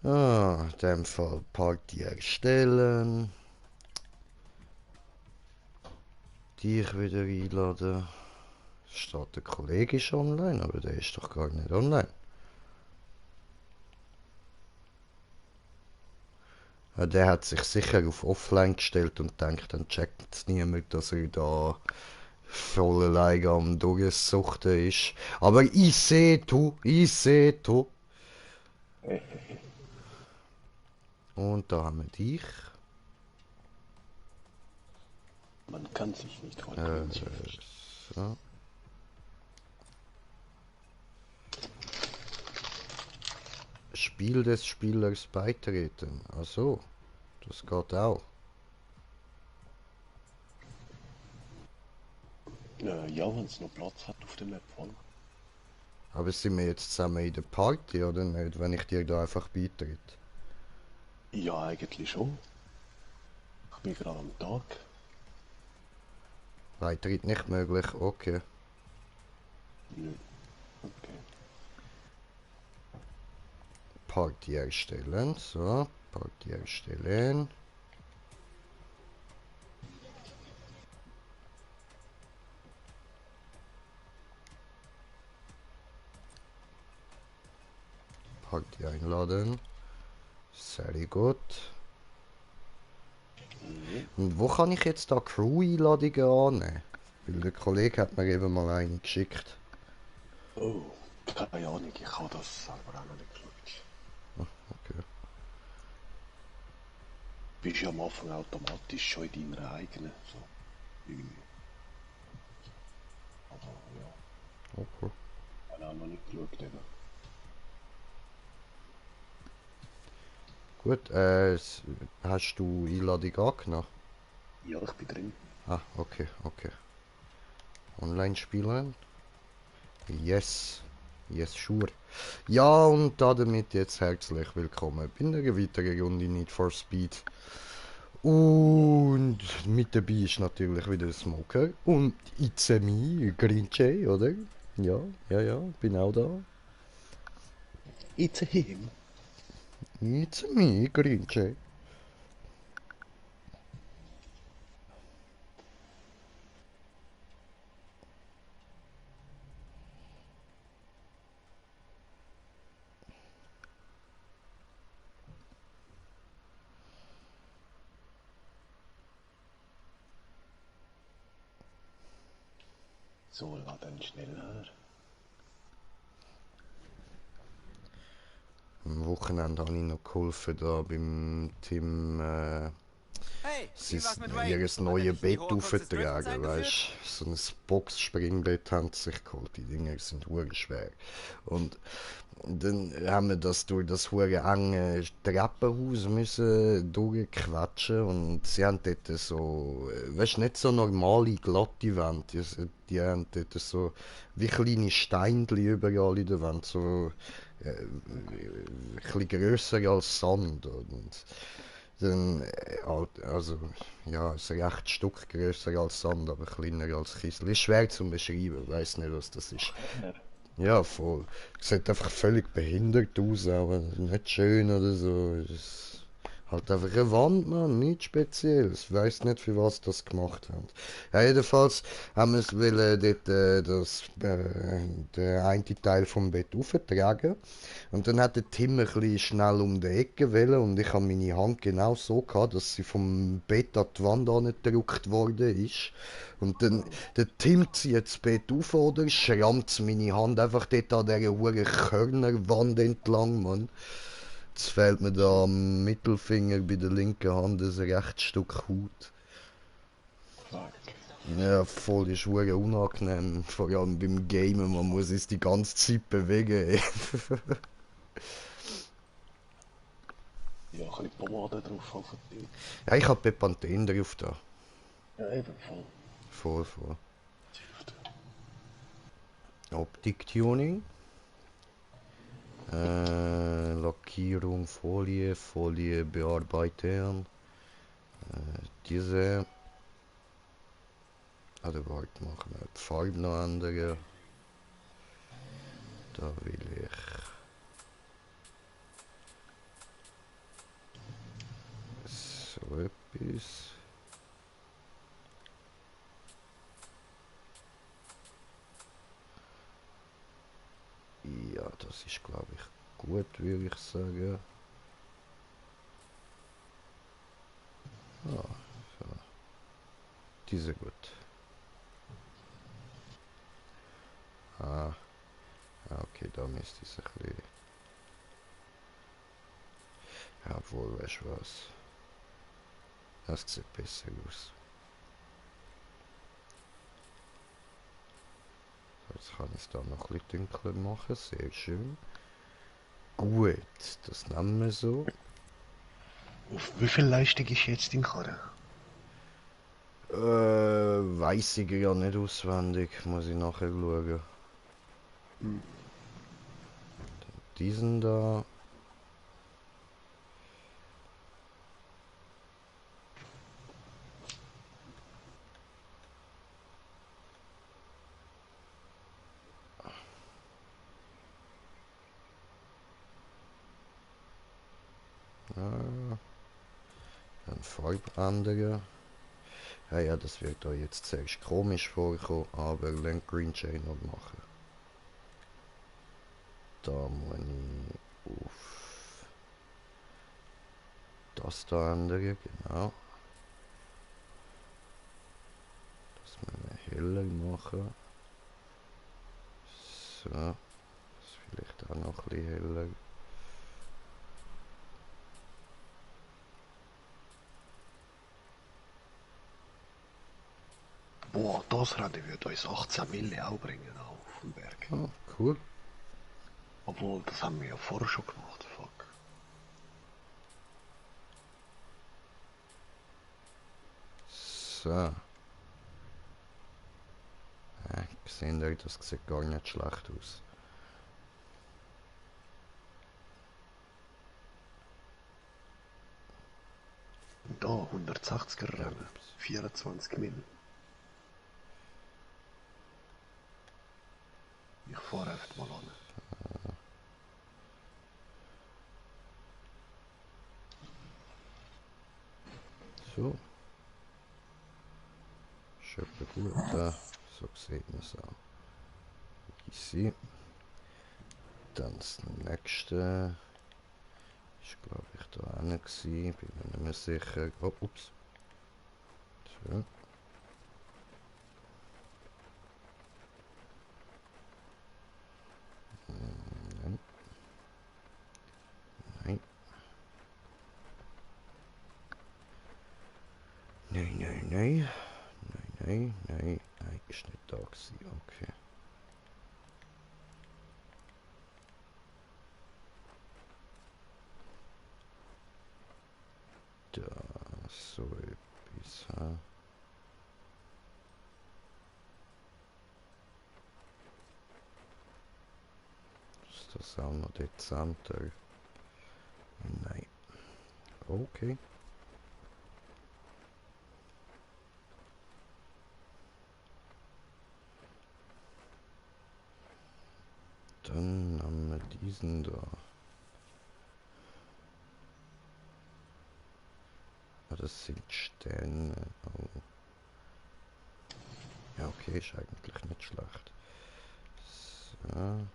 Ah, in dem Fall Party erstellen. Dich wieder einladen. Steht der Kollege ist online, aber der ist doch gar nicht online. Ja, der hat sich sicher auf Offline gestellt und denkt, dann checkt es niemand, dass er da voll alleine am Durchsuchten ist. Aber ich sehe du. Und da haben wir dich. Man kann sich nicht vor Äh, Grünchen verstecken. so. Spiel des Spielers beitreten. Ach so, das geht auch. Ja, wenn es noch Platz hat auf der Map, voll. Aber sind wir jetzt zusammen in der Party oder nicht, wenn ich dir da einfach beitritt? Ja, eigentlich schon. Ich bin gerade am Tag. Beitritt nicht möglich, okay. Nö. Okay. Party erstellen, so, Party erstellen. Party einladen. Sehr gut. Und wo kann ich jetzt da Crew-Einladungen annehmen? Weil der Kollege hat mir eben mal eine geschickt. Oh, keine Ahnung, ich habe das selber auch noch nicht geschaut. Okay. Bist ja am Anfang automatisch schon in deiner eigenen. So. Irgendwie. Aber ja, Okay. habe auch noch nicht geschaut eben. Gut, hast du Einladung angenommen? Ja, ich bin drin. Ah, okay, okay. Online spielen? Yes. Yes, sure. Ja, und damit jetzt herzlich willkommen bei einer weiteren Runde Need for Speed. Und mit dabei ist natürlich wieder Smoker und It's a me, Green Jay, oder? Ja, ja, ja, bin auch da. It's a him. It's a me, Green Jay. So, lad dann schneller. Am Wochenende habe ich noch geholfen da beim Team Hey, sie wie war's mit ihr Wayne? Hat er neue dich in die Bett hohe Kunst des Driftens auftragen, eingeführt? weißt so ein Box-Springbett haben sie sich geholt. Die Dinger sind hure schwer. Und dann haben wir das durch das hure enge Treppenhaus müssen durchquatschen und sie haben dort so, weißt nicht so normale glatte Wände. Die haben dort so wie kleine Steinchen überall in der Wand, so ein bisschen grösser als Sand. Und dann, also, ja, ein recht Stück grösser als Sand, aber kleiner als Kiesel. Ist schwer zu beschreiben, ich weiß nicht, was das ist. Ja, voll. Sieht einfach völlig behindert aus, aber nicht schön oder so. Ist halt einfach eine Wand, man, nichts Spezielles. Ich weiss nicht, für was das gemacht haben. Ja, jedenfalls haben wir es wollen, dort, der eine Teil vom Bett auftragen. Und dann hat der Tim ein bisschen schnell um die Ecke wollen und ich habe meine Hand genau so gehabt, dass sie vom Bett an die Wand angedrückt worden ist. Und dann, der Tim zieht das Bett auf, oder? Schrammt meine Hand einfach dort an dieser hohen Körnerwand entlang, Mann. Jetzt fehlt mir da am Mittelfinger bei der linken Hand ein rechtes Stück Haut. Fuck. Ja, voll, ist hure unangenehm. Vor allem beim Gamen, man muss es die ganze Zeit bewegen. Ey. Ja, ein bisschen Pomade drauf hoffentlich. Ja, ich hab Bepanthen drauf da. Ja, eben voll. Voll, voll. Das hilft. Optik-Tuning. Lackierung, Folie, Folie bearbeiten. Diese. Oder warte, machen wir die Farbe noch ändern. Da will ich so etwas. Ja, das ist glaube ich gut, würde ich sagen. Ah, so. Diese gut. Ah, okay, da müsste es ein bisschen... Ja, obwohl, weißt du was? Das sieht besser aus. Jetzt kann ich es da noch ein bisschen dunkler machen, sehr schön. Gut, das nehmen wir so. Auf wie viel Leistung ist jetzt dein Karre? Weiss ich ja nicht auswendig, muss ich nachher schauen. Hm. Diesen da. Ja, dann Farbe. Ja, ja, das wird euch jetzt zuerst komisch vorkommen, aber Link Green Chain noch machen. Da muss ich auf das da ändern, genau. Das müssen wir heller machen. So, das vielleicht auch noch ein bisschen heller. Boah, das Rennen wird uns 18 Mille auch bringen auf dem Berg. Ah, cool. Obwohl, das haben wir ja vorher schon gemacht, fuck. So. Seht ihr, das sieht gar nicht schlecht aus. Und da 160er Ja, Rennen, 24 Mille. Ich fahre einfach mal an. so. Ist etwa gut. So sieht man es auch. Easy. Dann das nächste. Ist glaube ich da auch nicht gewesen. Bin mir nicht mehr sicher. Oh, ups. So. Nein. Nein. Nein, nein, nein. Nein, nein, nein. Ist nicht da gewesen. Okay. Da, so etwas. Ist das auch noch dezenter? Nein. Okay. Dann haben wir diesen da. Ah, das sind Sterne. Oh. Ja, okay, ist eigentlich nicht schlecht. So.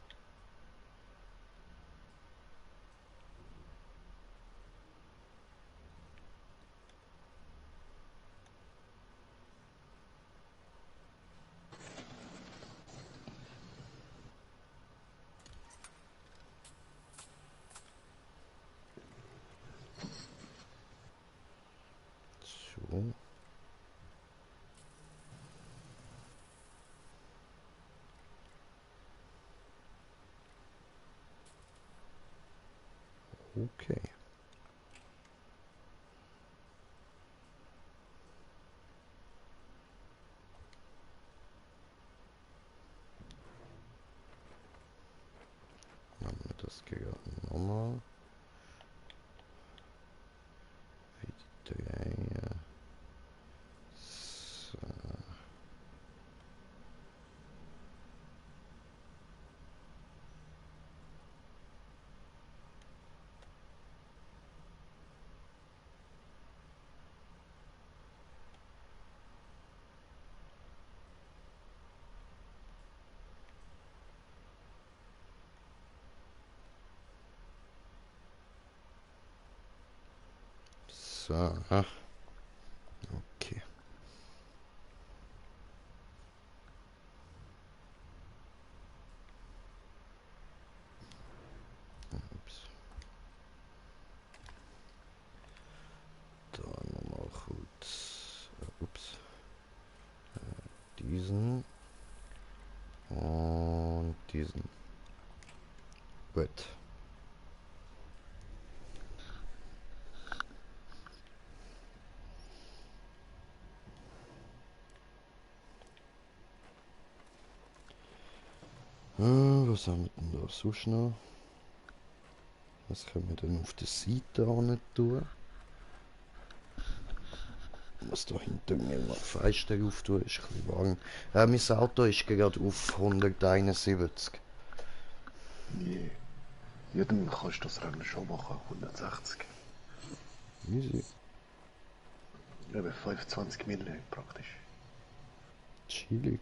So. Okay. Dann haben wir das gerade nochmal. Wieder drehen. So. So, aha. Okay. Ups. Da nochmal kurz. Ups. Diesen. Und diesen. Gut. Was haben wir denn da sonst noch? Was können wir denn auf der Seite auch nicht tun? Was da hinter mir noch Fenster auftun, ist ein bisschen warm. Mein Auto ist gerade auf 171. Nee. Ja, dann kannst du das Rennen schon machen, 160. Easy. Eben 25 Mille praktisch. Chillig.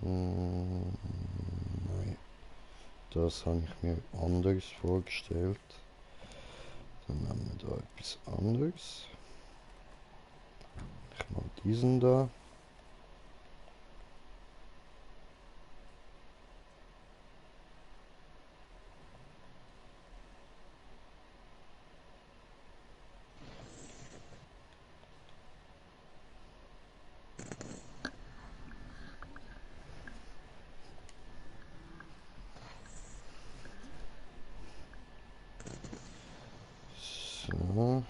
Nein, das habe ich mir anders vorgestellt. Dann haben wir da etwas anderes. Ich mal diesen da. So.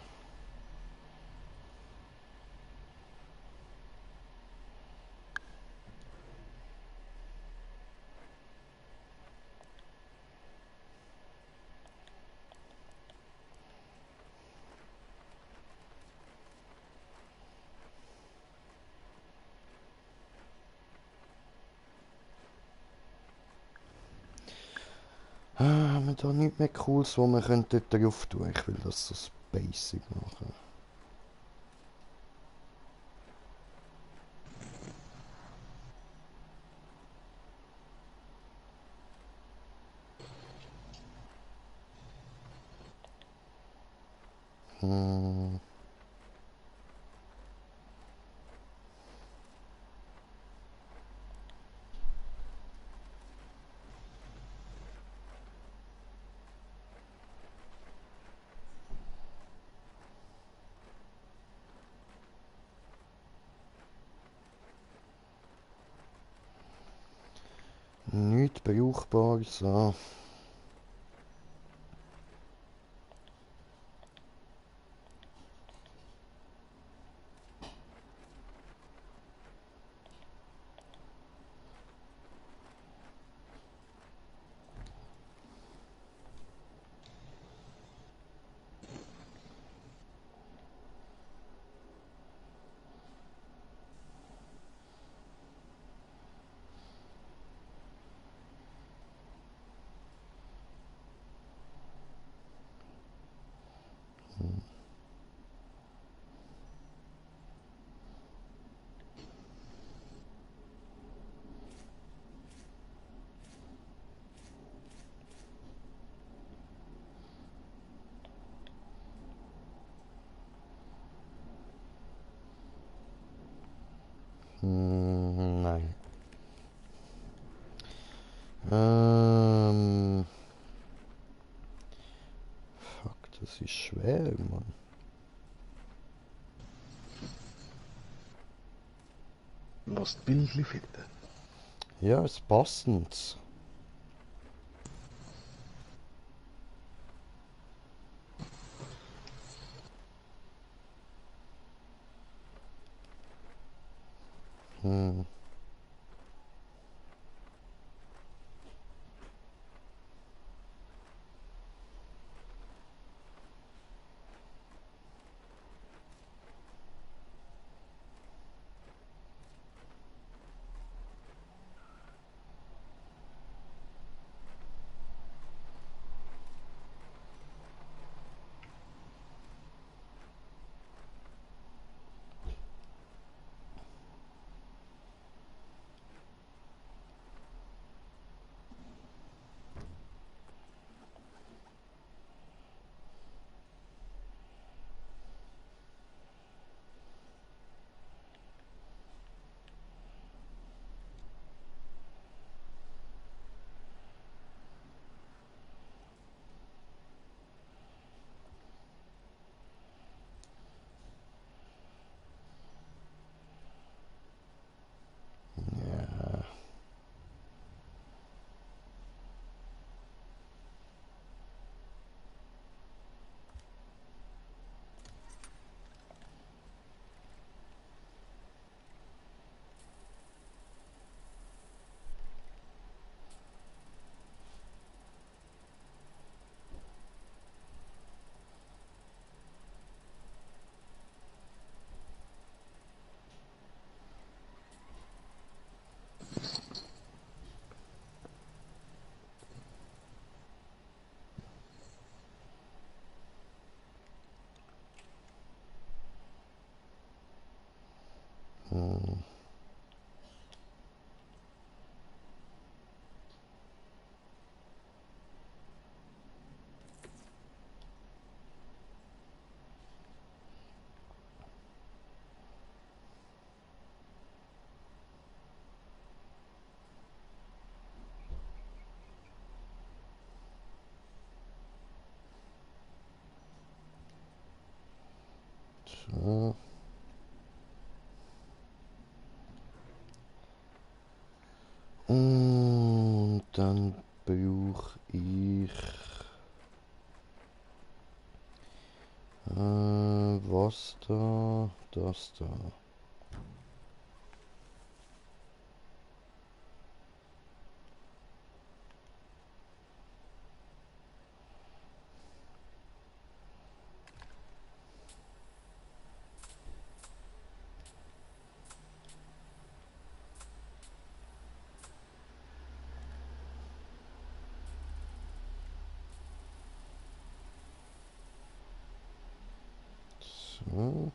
Haben wir da nichts mehr Cooles, wo wir dort drauf tun? Ich will das so basic machen. Hm. Nichts Brauchbares. So. Nein. Fuck, das ist schwer, Mann. Was die Bildchen finden. Ja, es passend. Hm. Ja. Hm. So. Und dann brauche ich was da? Das da. So.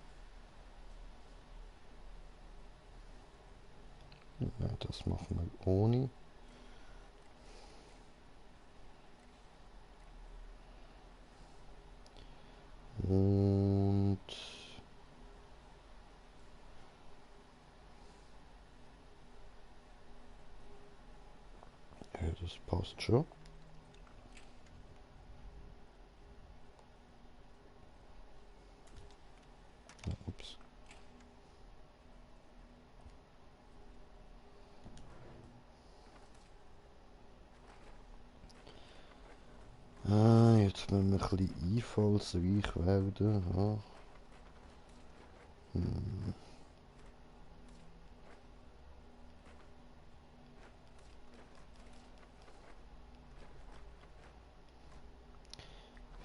Ja, das machen wir ohne. Und ja, das passt schon. Ups. Jetzt müssen wir ein bisschen einfallsreich werden. Ja. Hm.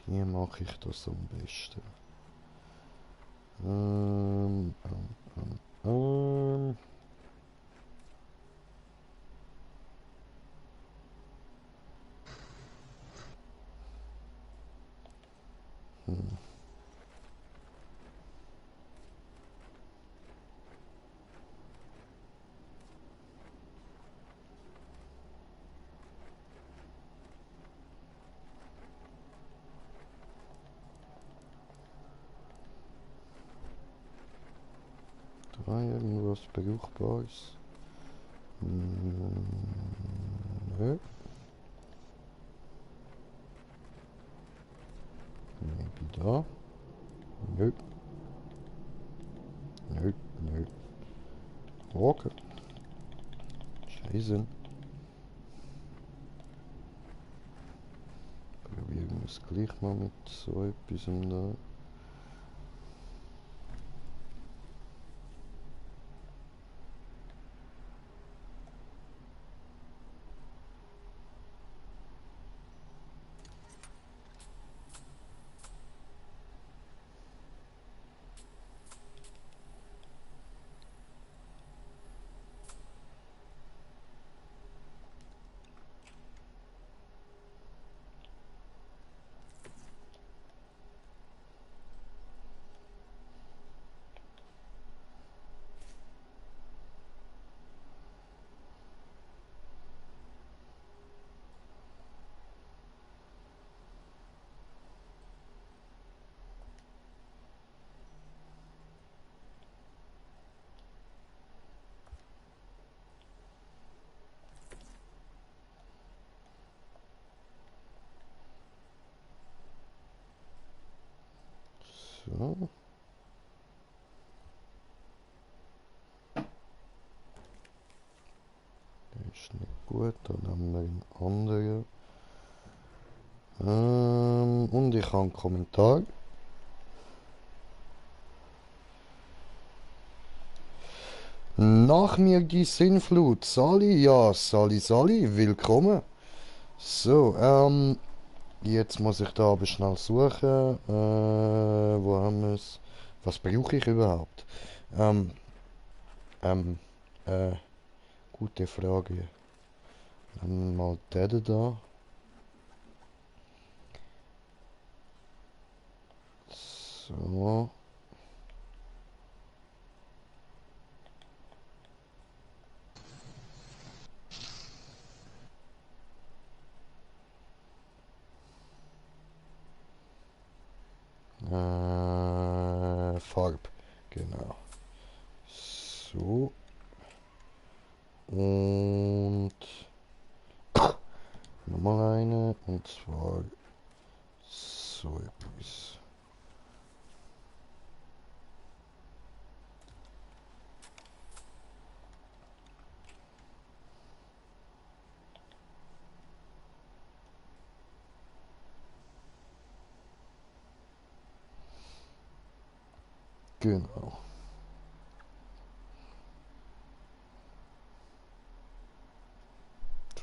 Wie mache ich das am besten? Ähm, ähm, ähm. Hm. Da irgendwas Brauchbares? Nö. Maybe da? Nö. Nö, nö. Okay. Scheiße. Probieren wir es gleich mal mit so etwas da. Gut, dann haben wir einen anderen. Und ich habe einen Kommentar. Nach mir die Sinnflut. Sali, ja, Sali, willkommen. So, jetzt muss ich da aber schnell suchen. Wo haben wir es? Was brauche ich überhaupt? Ähm, ähm, äh, gute Frage. Nehmen wir mal den da. So. Farb. Genau. So. Und nochmal eine. Und zwar so etwas. Genau.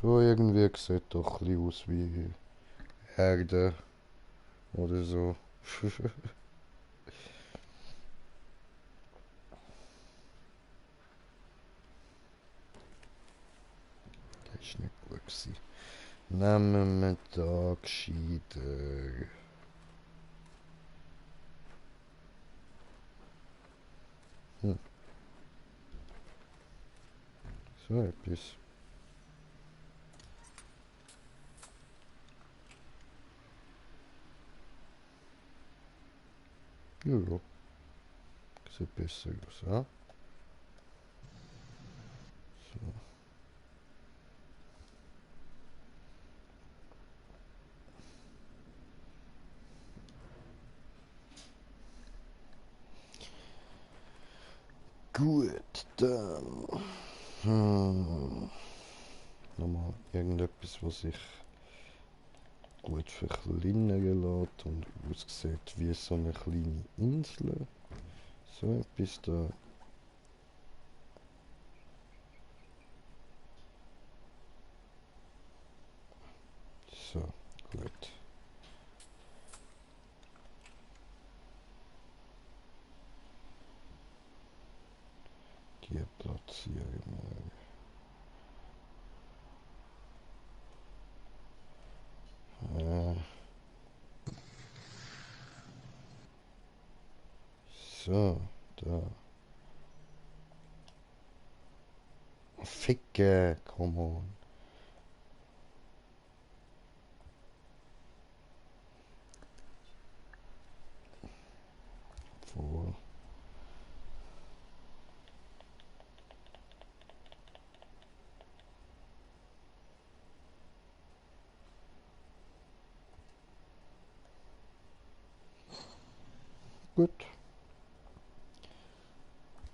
So irgendwie sieht doch ein bisschen aus wie Erde oder so. Das ist nicht gut gewesen. Nehmen wir da gescheiter. So etwas. Ja, ja. Sieht besser aus, ja? So. Gut, dann. Nochmal irgendetwas, was sich gut verkleinern lässt und aussieht wie so eine kleine Insel. So etwas da. So, gut. Die platzieren wir. So, da. Ficke, come on. Vor. Gut.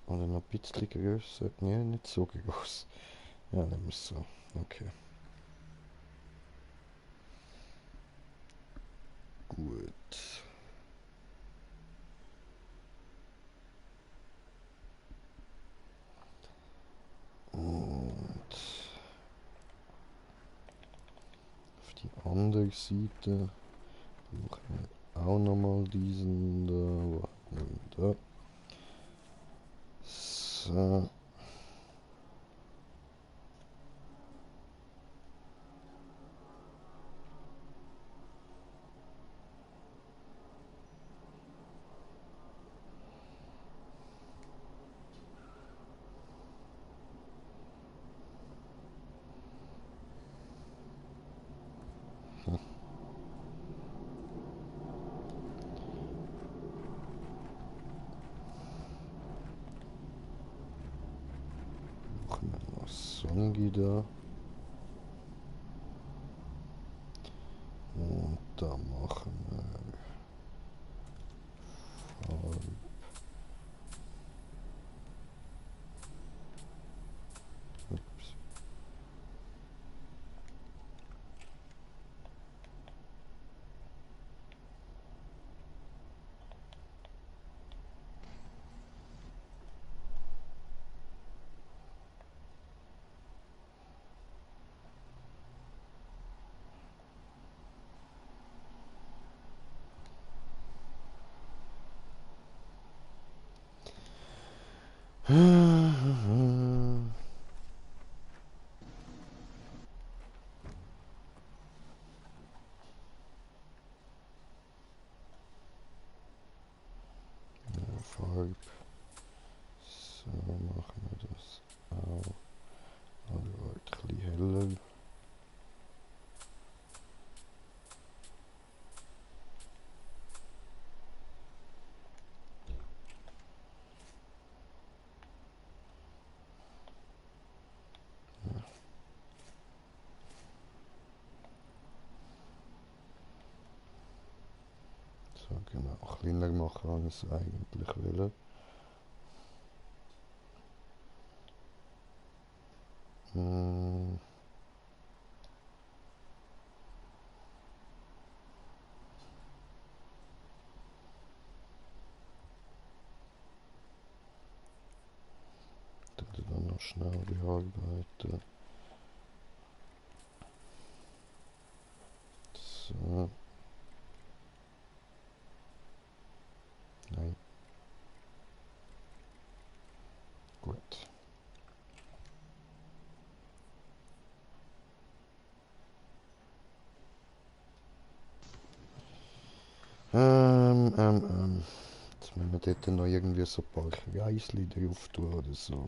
Oder noch ein bisschen größer. Nee, nicht so groß. Ja, nehmen wir es so. Okay. Gut. Und auf die andere Seite brauchen wir auch nochmal diesen da. Wo haben wir da? So. Brauchen wir noch Songi da. Und da machen wir Farbe. Ups. Farbe. So machen wir das auch. Also ein bisschen heller. So, genau, kleiner machen als eigentlich will. Hm. Dann noch schnell bearbeiten. So. Nein. Gut. Jetzt müssen wir dort noch irgendwie so ein paar Kreisli drauf tun oder so.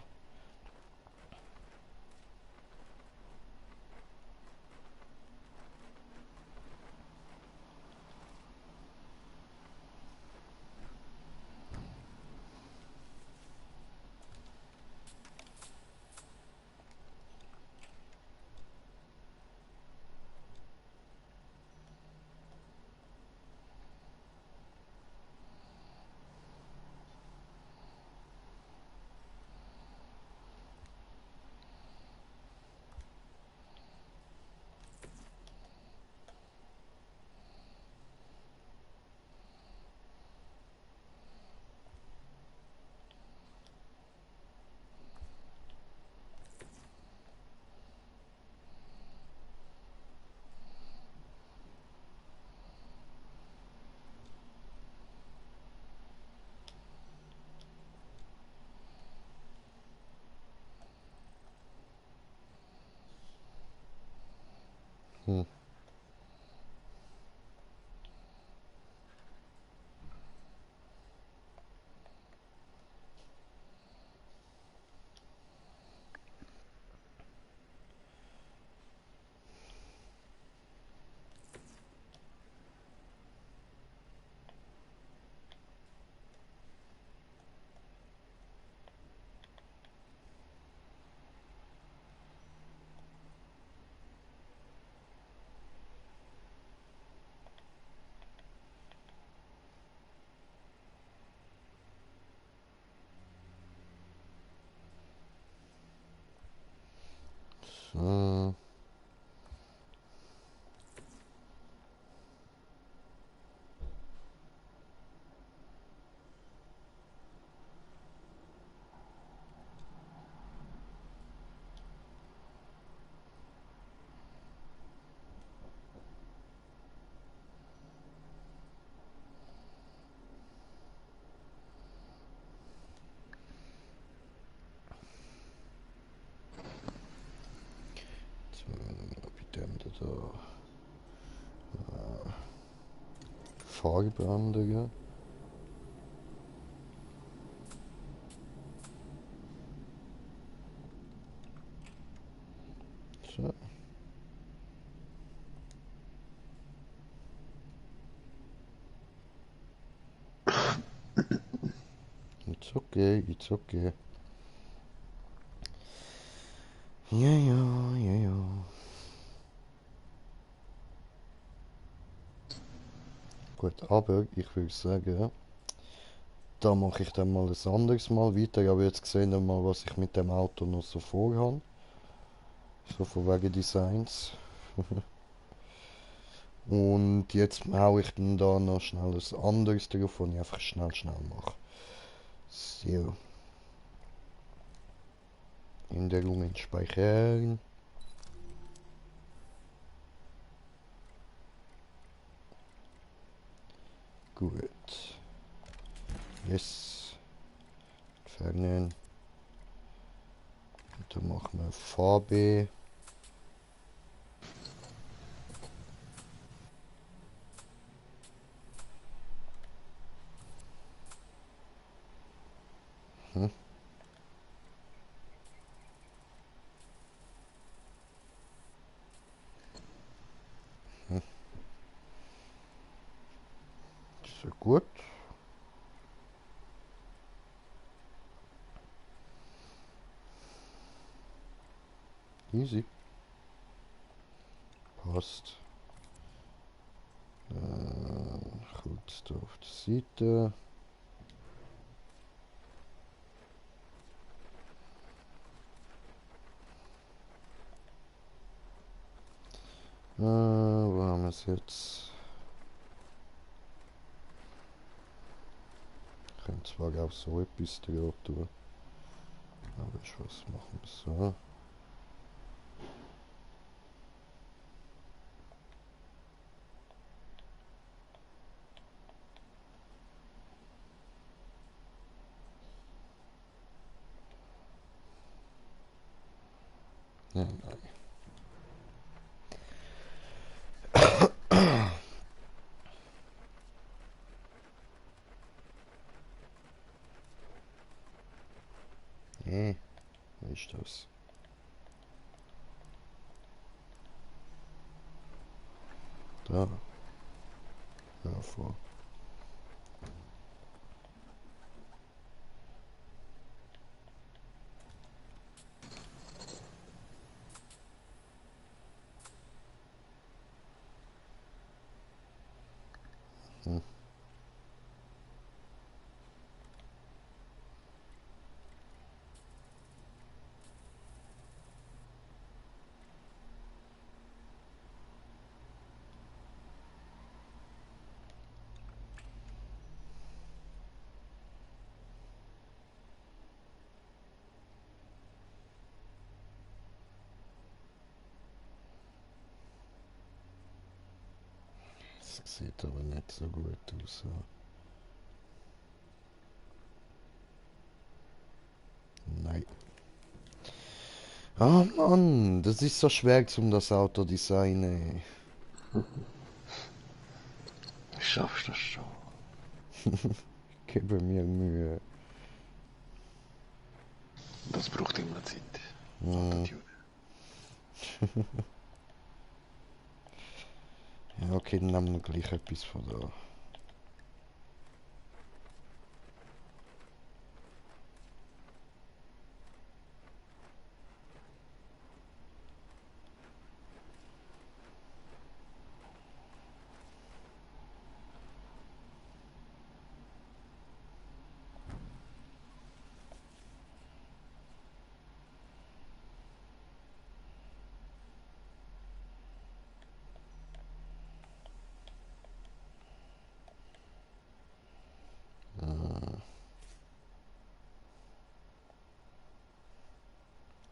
Hm. So. Jetzt müssen wir bei dem da Farbe ändern. So. It's okay, it's okay. Ja, ja, ja, ja. Gut, aber ich würde sagen, da mache ich dann mal ein anderes Mal weiter. Aber jetzt sehen wir mal, was ich mit dem Auto noch so vorhabe. So von wegen Designs. Und jetzt haue ich dann da noch schnell ein anderes drauf, was ich einfach schnell mache. So. Änderungen speichern. Gut. Yes. Entfernen. Dann machen wir VB. Hm. Hm. Sehr gut. Easy. Passt. Goed, da auf die Seite. Wo haben wir es jetzt? Ich kann zwar auch so etwas drüber tun. Aber ich was machen wir so. Ja, nein. Nee, wie ist das? Da. Ja, vor. Hm. Das sieht aber nicht so gut aus. So. Nein. Ah Mann, das ist so schwer zum das Auto designen. Schaffst das schon. Gebe mir Mühe. Das braucht immer Zeit. Hm. Autotune. Ja, okay, dann nehmen wir gleich etwas von da.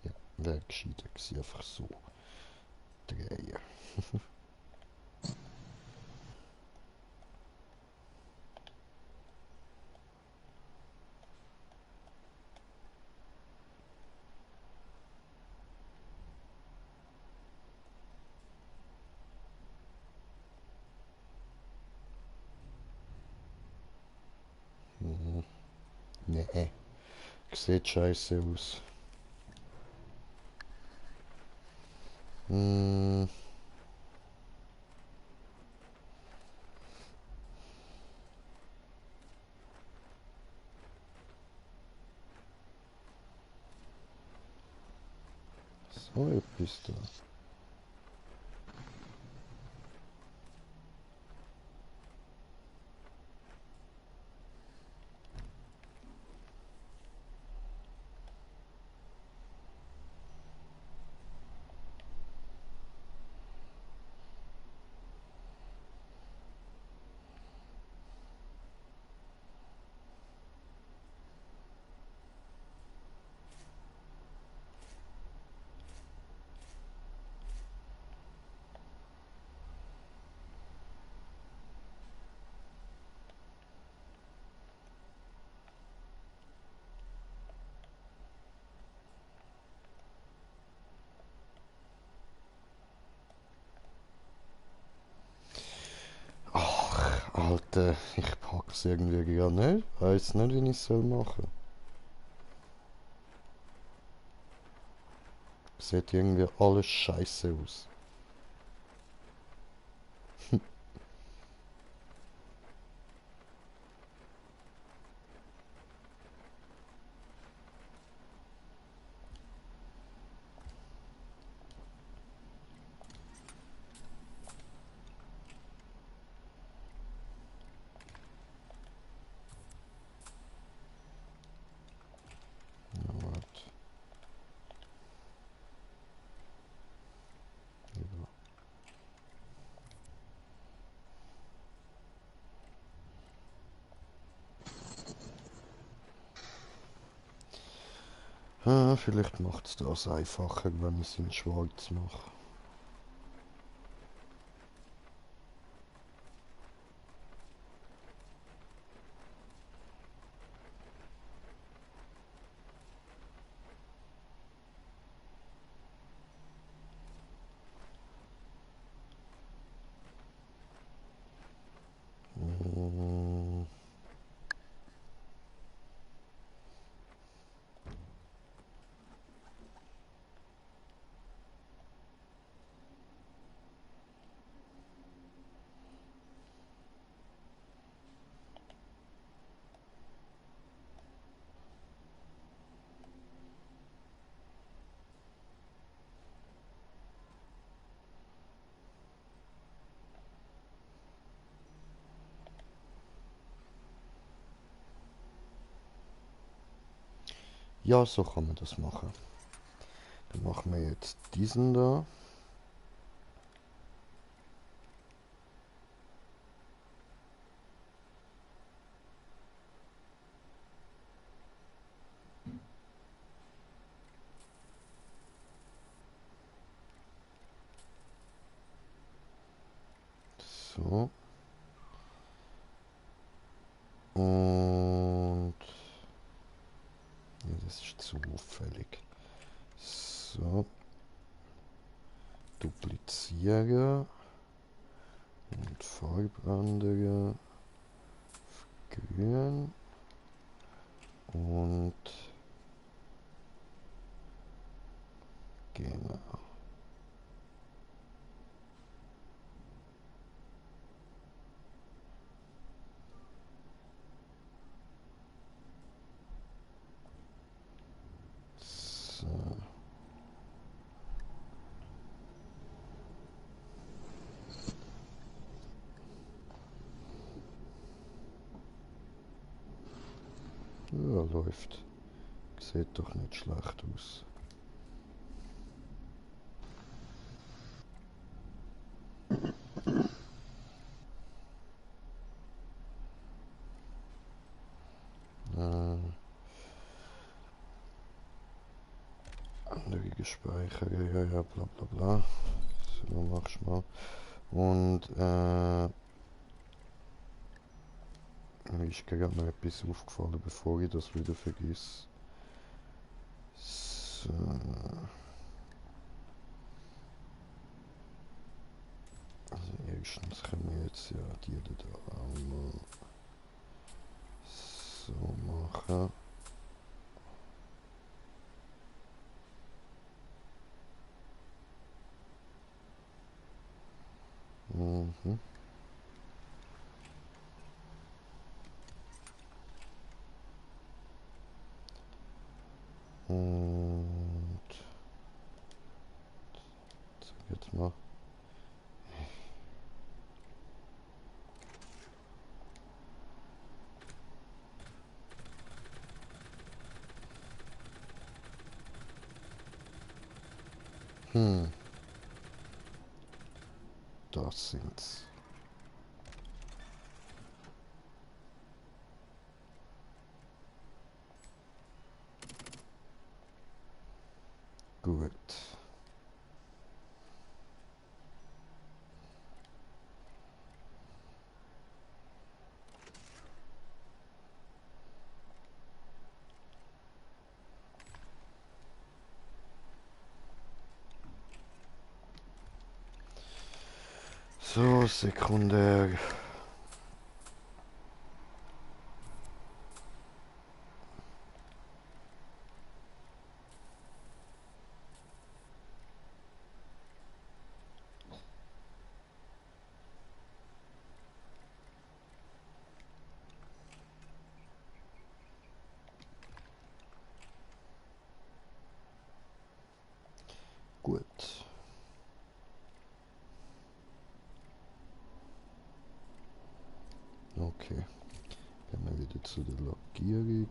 Ja, wäre gescheiter gewesen, einfach so drehen. Nee, sieht scheiße aus. Hm. So etwas da. Ich pack's irgendwie gar nicht. Weiß nicht, wie ich es machen soll. Sieht irgendwie alles scheiße aus. Vielleicht macht es das einfacher, wenn ich es in schwarz mache. Mm. Ja, so kann man das machen. Dann machen wir jetzt diesen da. So. Und ja, das ist zu auffällig. So. Duplizieren. Und Farbe grün. Und genau. So. Ja, läuft. Sieht doch nicht schlecht aus. Andere gespeichert, ja, bla bla bla. So, machst mal. Und mir ist gerade noch etwas aufgefallen, bevor ich das wieder vergesse. So. Also erstens können wir jetzt ja die da auch mal so machen. Mhm. Und jetzt mal. Hm, das sind's. Gut. So, Sekundär. Gut. Okay. Gehen wir wieder zu der Lackierung.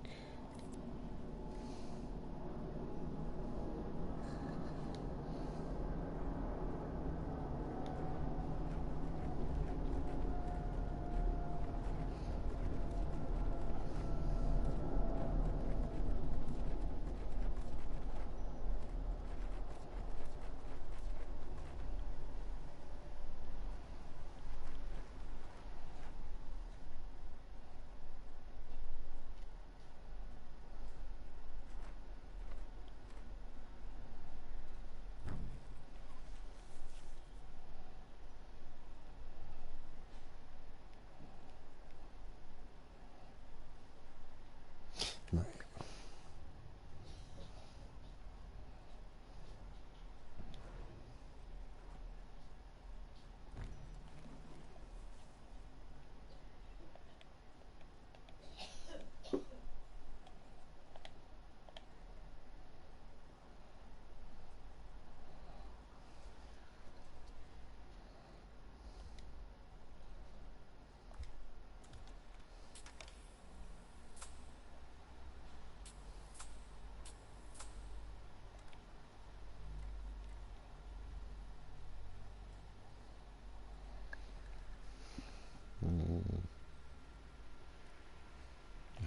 Nein.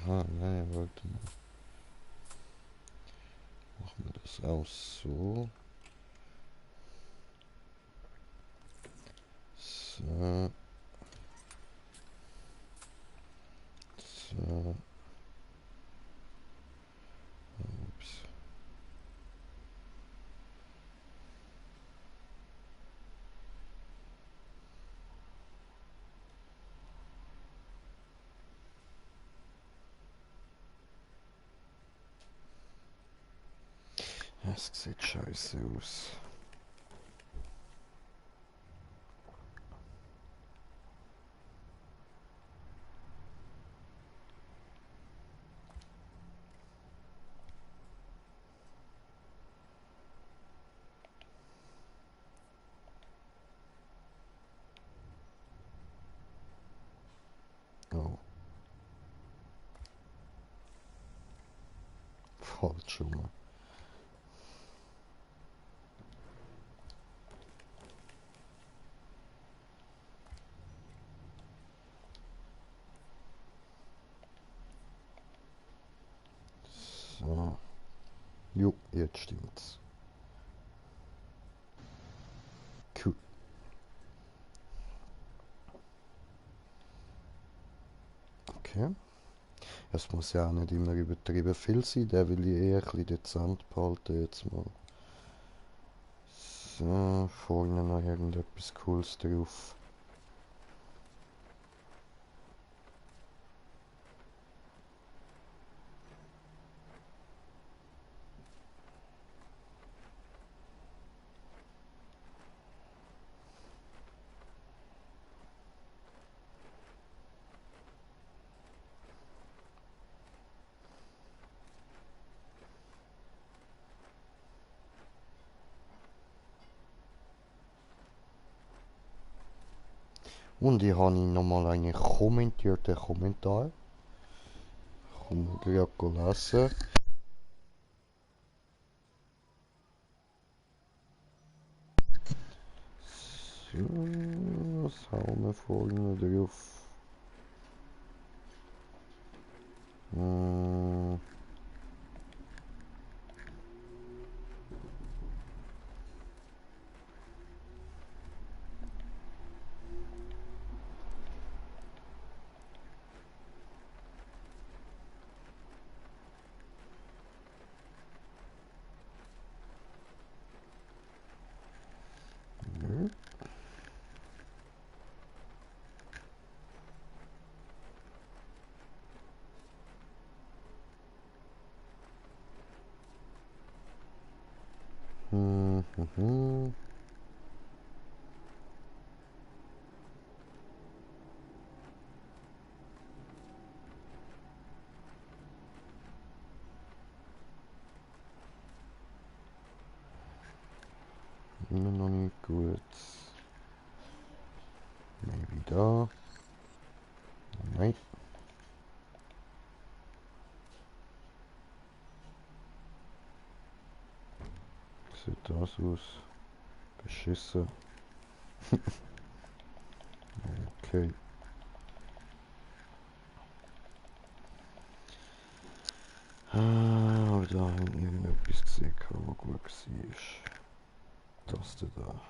Aha, nein, warte mal. Machen wir das auch so. So. So. Ups. Das sieht scheiße aus. Oh, falsch rum. So. Jo, jetzt stimmt's. Cool. Okay. Es muss ja auch nicht immer übertrieben viel sein, der will ich eher ein bisschen dezent behalten jetzt mal. So, vorne noch irgendetwas Cooles drauf. Und ich habe nochmal einen kommentierten Kommentar. Kommen wir gerade lesen. So, was haben wir vorne drauf? Hm. Mhm. immer noch nicht gut. Maybe da. Nein. Wie sieht das aus? Beschissen. Okay. Aber da haben wir irgendetwas gesehen, was gut war. Das da.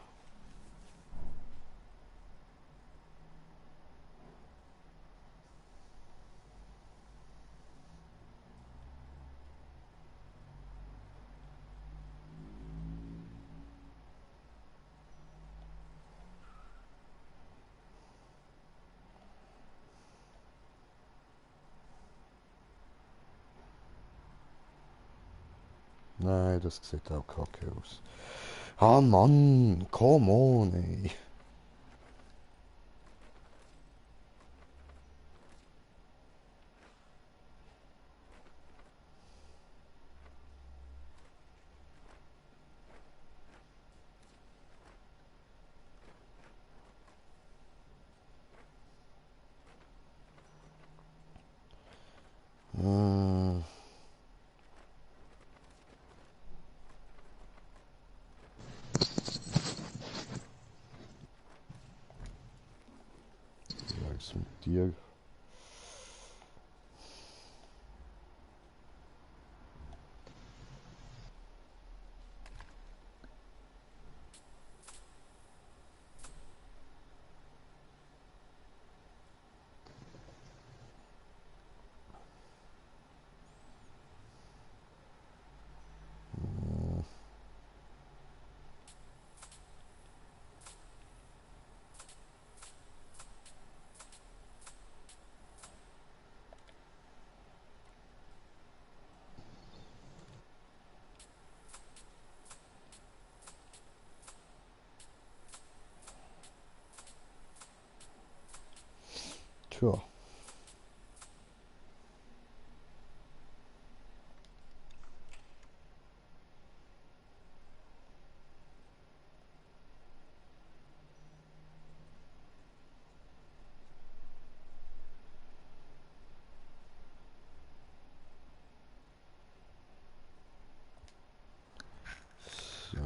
Nein, das sieht auch kacke aus. Ah Mann, come on, ey. Hm. Was ist mit dir? Tja. So.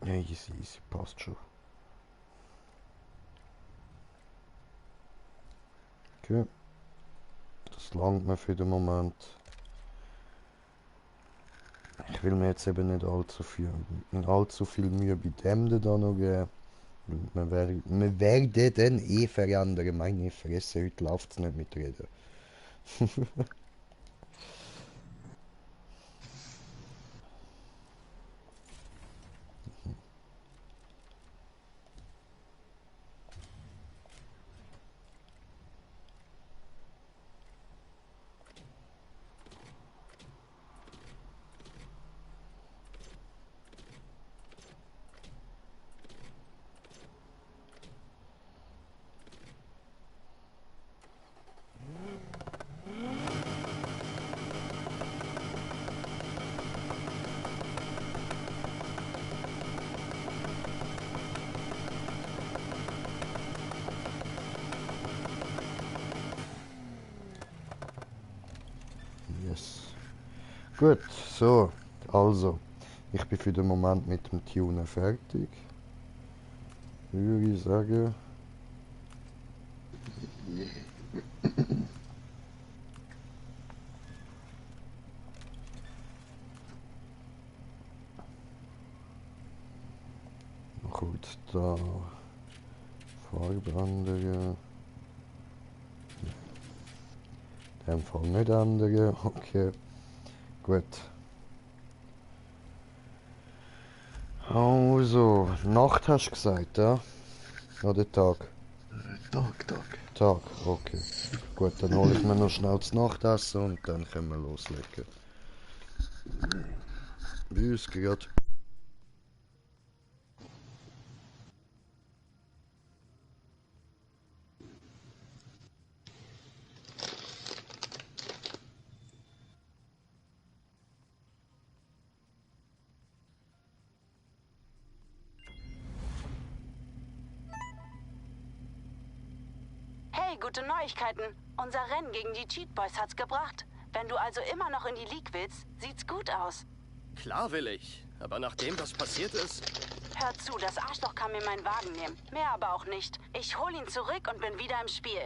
Ja, easy, passt schon. Okay. Das langt mir für den Moment. Ich will mir jetzt eben nicht allzu viel Mühe bei dem da noch geben. Wir werden dann eh verändern. Meine Fresse, heute läuft es nicht mit Reden. Yes. Gut, so, also, ich bin für den Moment mit dem Tunen fertig. Würde ich sagen. Gut, da Farbe ändern. In dem Fall nicht ändern, okay. Gut. Also, Nacht hast du gesagt, ja? Oder Tag? Tag. Tag, okay. Gut, dann hole ich mir noch schnell das Nachtessen und dann können wir loslegen. Wie ist gerade gute Neuigkeiten. Unser Rennen gegen die Cheat Boys hat's gebracht. Wenn du also immer noch in die League willst, sieht's gut aus. Klar will ich. Aber nachdem das passiert ist... Hör zu, das Arschloch kann mir meinen Wagen nehmen. Mehr aber auch nicht. Ich hol ihn zurück und bin wieder im Spiel.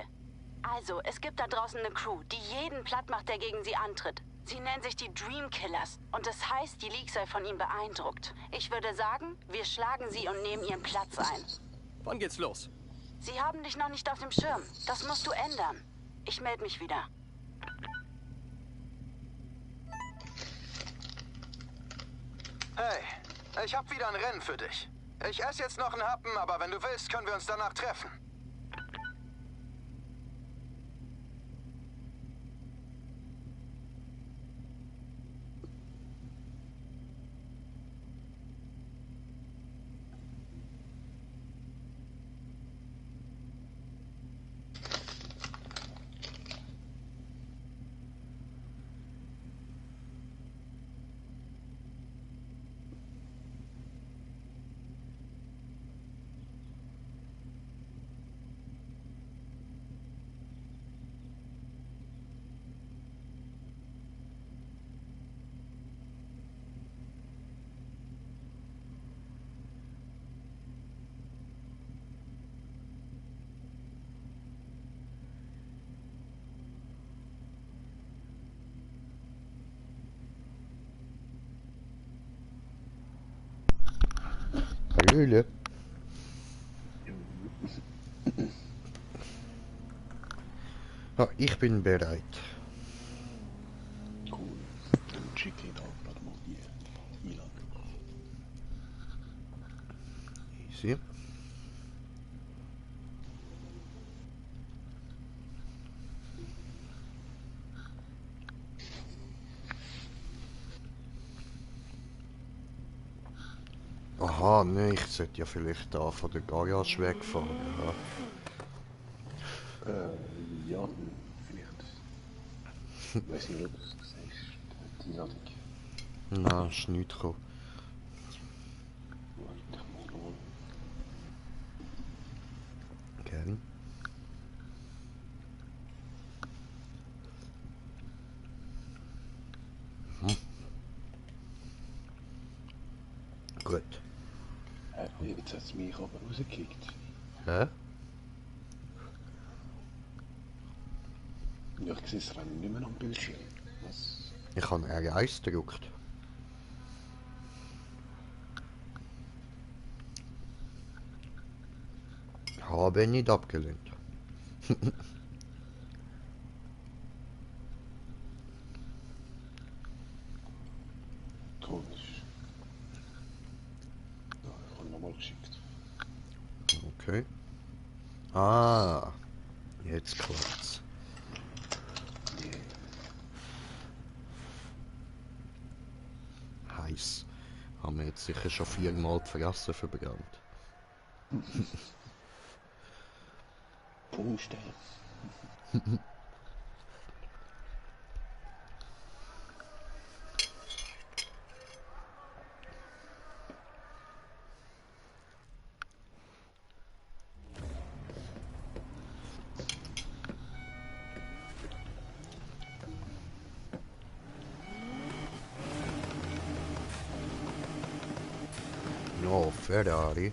Also, es gibt da draußen eine Crew, die jeden platt macht, der gegen sie antritt. Sie nennen sich die Dream Killers. Und das heißt, die League sei von ihnen beeindruckt. Ich würde sagen, wir schlagen sie und nehmen ihren Platz ein. Wann geht's los? Sie haben dich noch nicht auf dem Schirm. Das musst du ändern. Ich melde mich wieder. Hey, ich hab wieder ein Rennen für dich. Ich esse jetzt noch einen Happen, aber wenn du willst, können wir uns danach treffen. Höhle. Ja, ich bin bereit. Cool. Dann schicke ich da gerade mal die Einladung. Easy. Aha, ne, ich sollte ja vielleicht da von der Garage wegfahren. Ja. Ja, vielleicht. Ich weiß nicht, ob du es sagst. Die Einladung. Nein, ist nichts gekommen. Warte mal schauen. Gern. Gut. Jetzt hat es mich aber rausgekickt. Hä? Ja, ich sehe das Rennen nicht mehr am Bildschirm. Was? Ich habe R1 gedrückt. Habe nicht abgelehnt. Komisch. Ja, ich habe nochmal geschickt. Okay. Ah, jetzt klappt's. Heiß. Haben wir jetzt sicher schon 4-mal die Fresse verbrannt. Puste. No, Ferrari.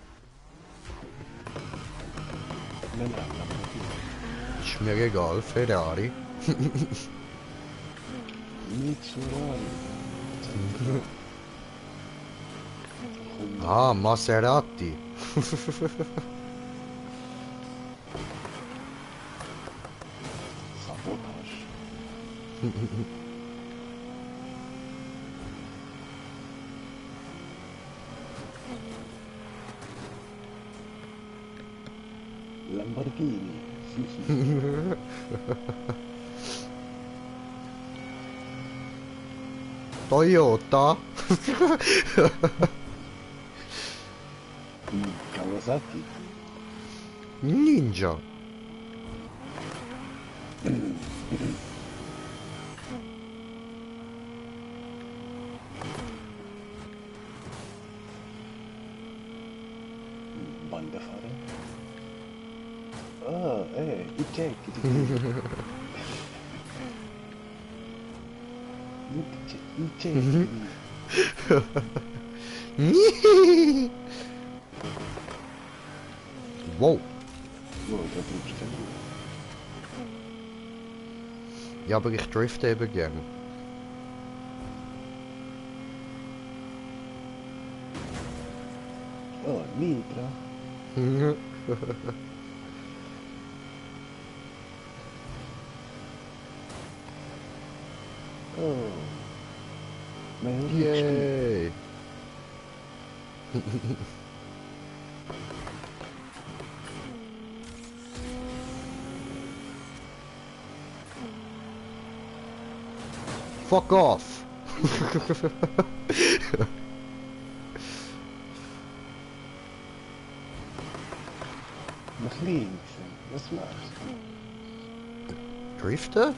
Nein, aber Ist mir egal, Ferrari. nicht so rein. Ah, Maserati. Sabotage. Lamborghini. Toyota. Kawasaki. Ninja. Bandefahrer. Ah, ey, you take it. You take it. Wow. Oh, da drückst du den. Ja, aber ich drifte eben gern. Oh, Nitra. Oh. Mein Rückspiel. Yay. Fuck off. Nach links. Was machst du? Driften?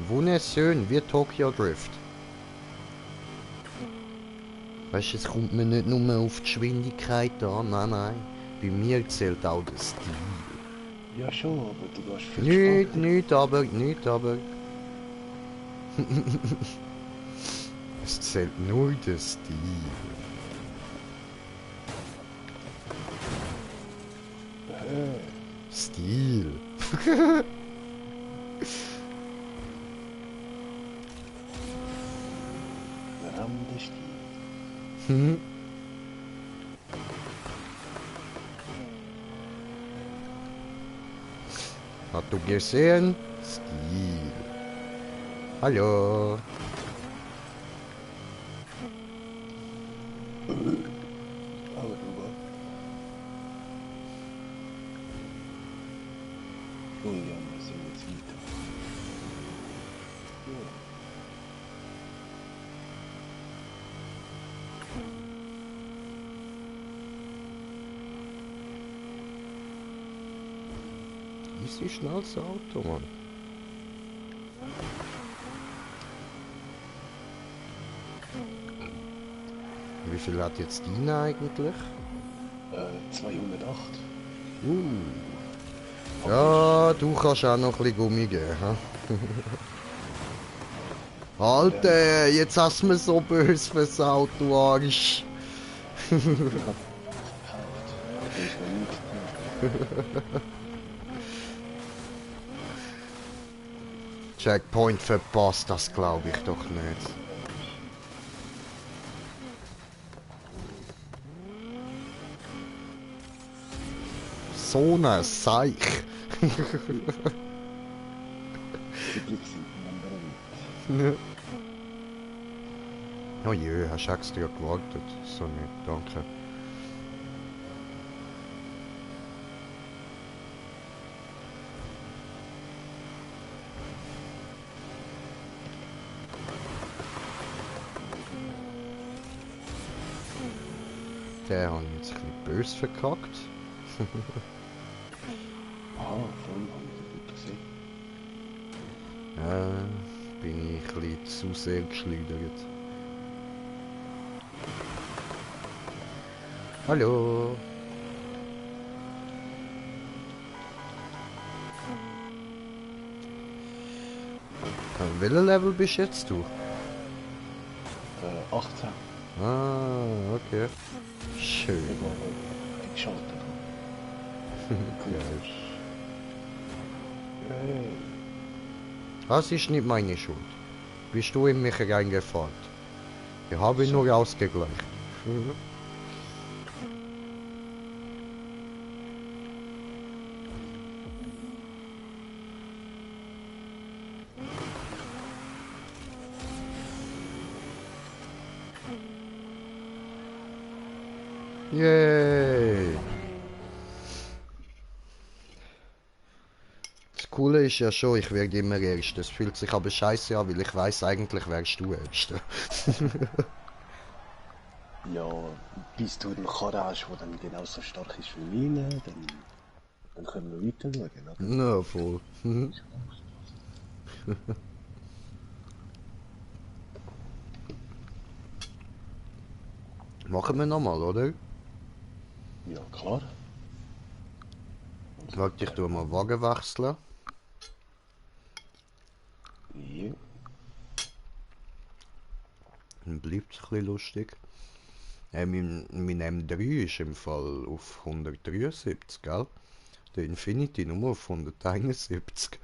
Wunderschön, wie Tokyo Drift. Weißt du, es kommt mir nicht nur auf die Geschwindigkeit an, nein. Bei mir zählt auch der Stil. Ja schon, aber du gehst viel Nicht aber. Es zählt nur der Stil. Stil. Rammenstil. Hast du gesehen? Stil. Hallo. Aber du warst. Oh ja, wir sind jetzt weiter. Ja. Easy schnellste Auto, Mann. Wie viel hat jetzt die eigentlich? 208. Ja, du kannst auch noch ein bisschen Gummi geben. He? Alter, jetzt hast du mir so böse versaut, du Arsch. Das ist noch nicht. Checkpoint verpasst, das glaube ich doch nicht. So ein Seich. Die Blick sind Nummer 1. Oh je, hast du extra gewartet? So nicht, danke. Der hat jetzt ein bisschen böse verkackt. Ah, voll, habe ich gut gesehen. Bin ich ein bisschen zu sehr geschleudert. Hallo. Welcher Level bist jetzt du? 18. Ah, okay. Schön. Ich war geschaltet. Geil. Hey. Das ist nicht meine Schuld. Bist du in mich reingefahren? Ich habe ihn nur ausgegleicht. Yay! Das Coole ist ja schon, ich werde immer Erster. Es fühlt sich aber scheiße an, weil ich weiß eigentlich wärst du Erster. Ja, bis du einen Karren hast, der dann genauso stark ist wie meine, dann können wir weiter schauen, oder? Na, voll. Machen wir nochmal, oder? Ja, klar. Warte, ich tue mal Wagen wechseln. Ja. Dann bleibt es ein bisschen lustig. Mein M3 ist im Fall auf 173, gell? Der Infinity nur auf 171.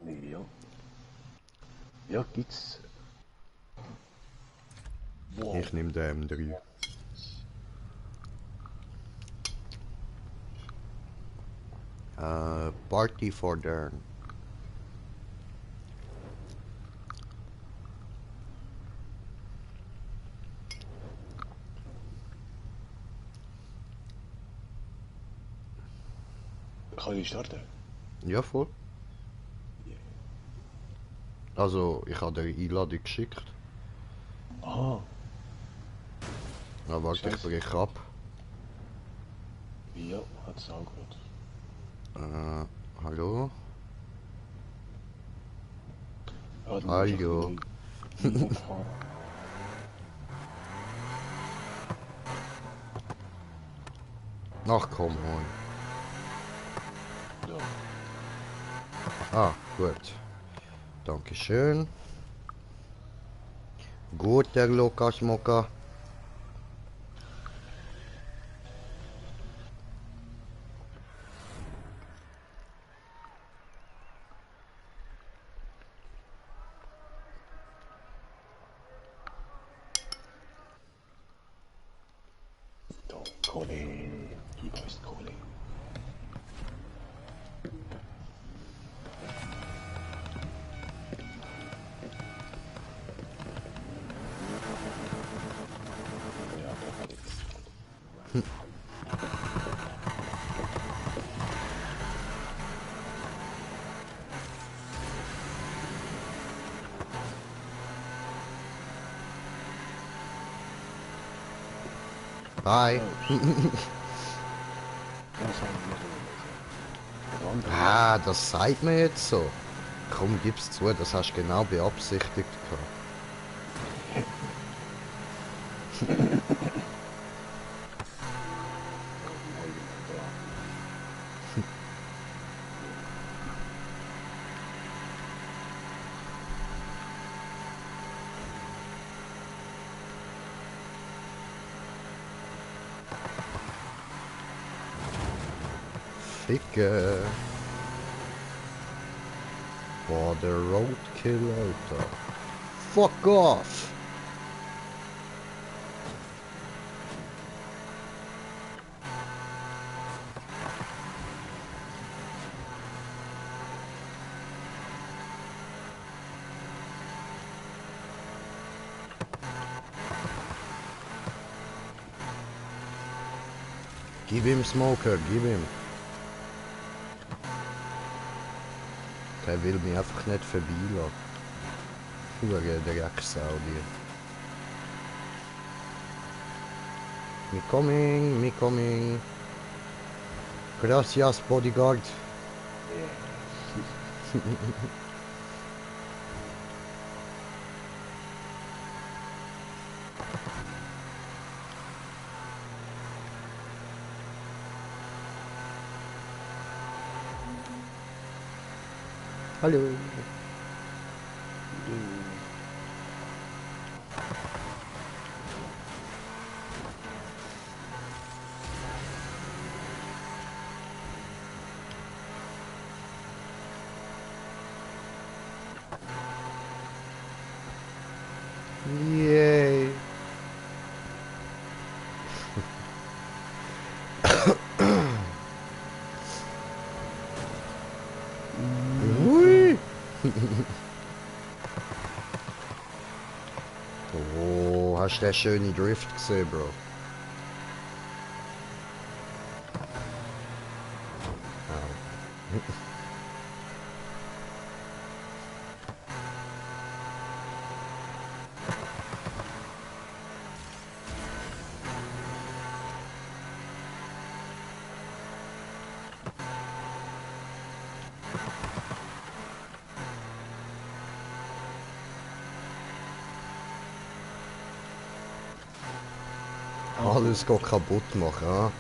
Ja. Ja, gibt's. Wow. Ich nehme den M3. Party for Dern. Kann ich starten? Ja, voll. Also, ich habe dir eine Einladung geschickt. Aha. Na, warte, ich Scheiße. brech ab. Ja, hat's auch gut. Hallo? Ja, du musst Hallo. ein bisschen fahren. Ach, komm on. Ja. Ah, gut. Dankeschön. Gut, der Lukas Mocker. Da, Kohle. Gib uns Kohle. Ja, perfekt. Bye. Ja, sagen wir so. Der andere. Ah, das sagt mir jetzt so. Komm, gib's zu, das hast du genau beabsichtigt gehabt. Ficke. Boah, der Roadkill, Alter. Fuck off! Gib ihm Smoker, gib ihm. Der will mich einfach nicht vorbeilassen. Hure Drecksau, die. Me coming, me coming. Gracias, Bodyguard. Hallo. Yay. Ui. Oh, hast du den schönen Drift gesehen, Bro? Alles geht kaputt machen, ha?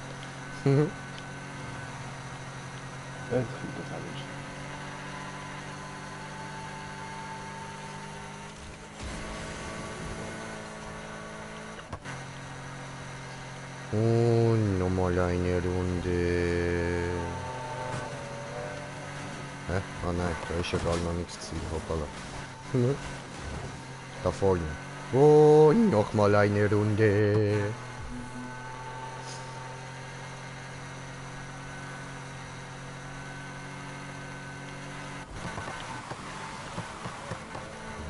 Ja, ich finde das auch nicht. Und nochmal eine Runde. Hä? Ah nein, da ist ja gar noch nichts Ziel. Hoppala. Hm. Da vorne. Und nochmal eine Runde.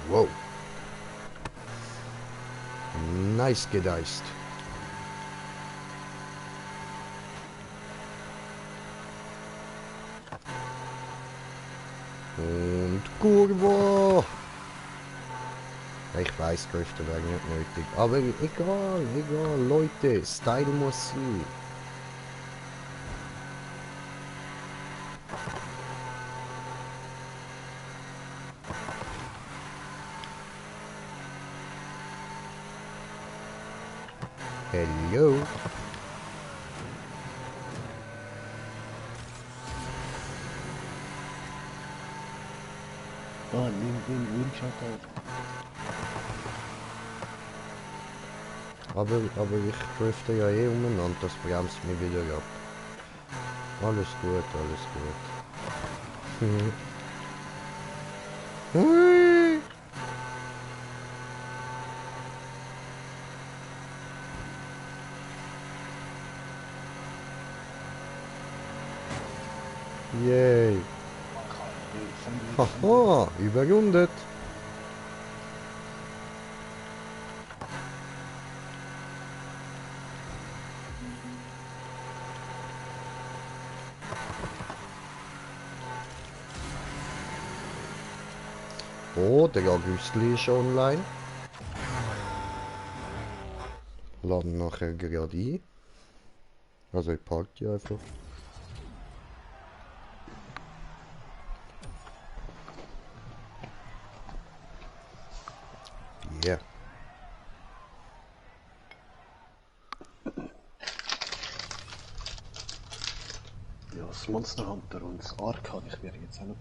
Wow. Nice gedeist. Und Kurve. Ich weiß, Grifter wäre nicht nötig. Aber egal, egal, Leute. Style muss sein. Hello. Ah, nimm Shoutout. Aber ich drifte ja eh umeinander, das bremst mich wieder ab. Alles gut, alles gut. Hui. Yay. Haha, überrundet. Oh, der Güstli ist online. Laden nachher gerade ein. Also ich park die einfach. Yeah. Ja, das Monster Hunter und das Ark habe ich mir jetzt auch noch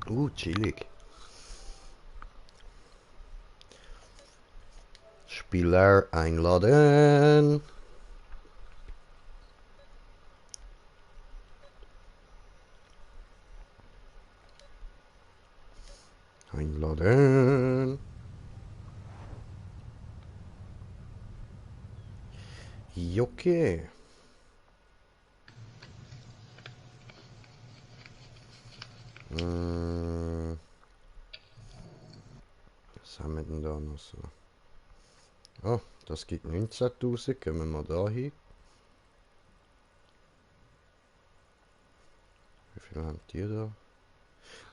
geholt. Chillig. Spieler einladen. Einladen. Okay. Was haben wir denn da noch so? Oh, das gibt 19.000. Gehen wir mal da hin. Wie viel haben die da?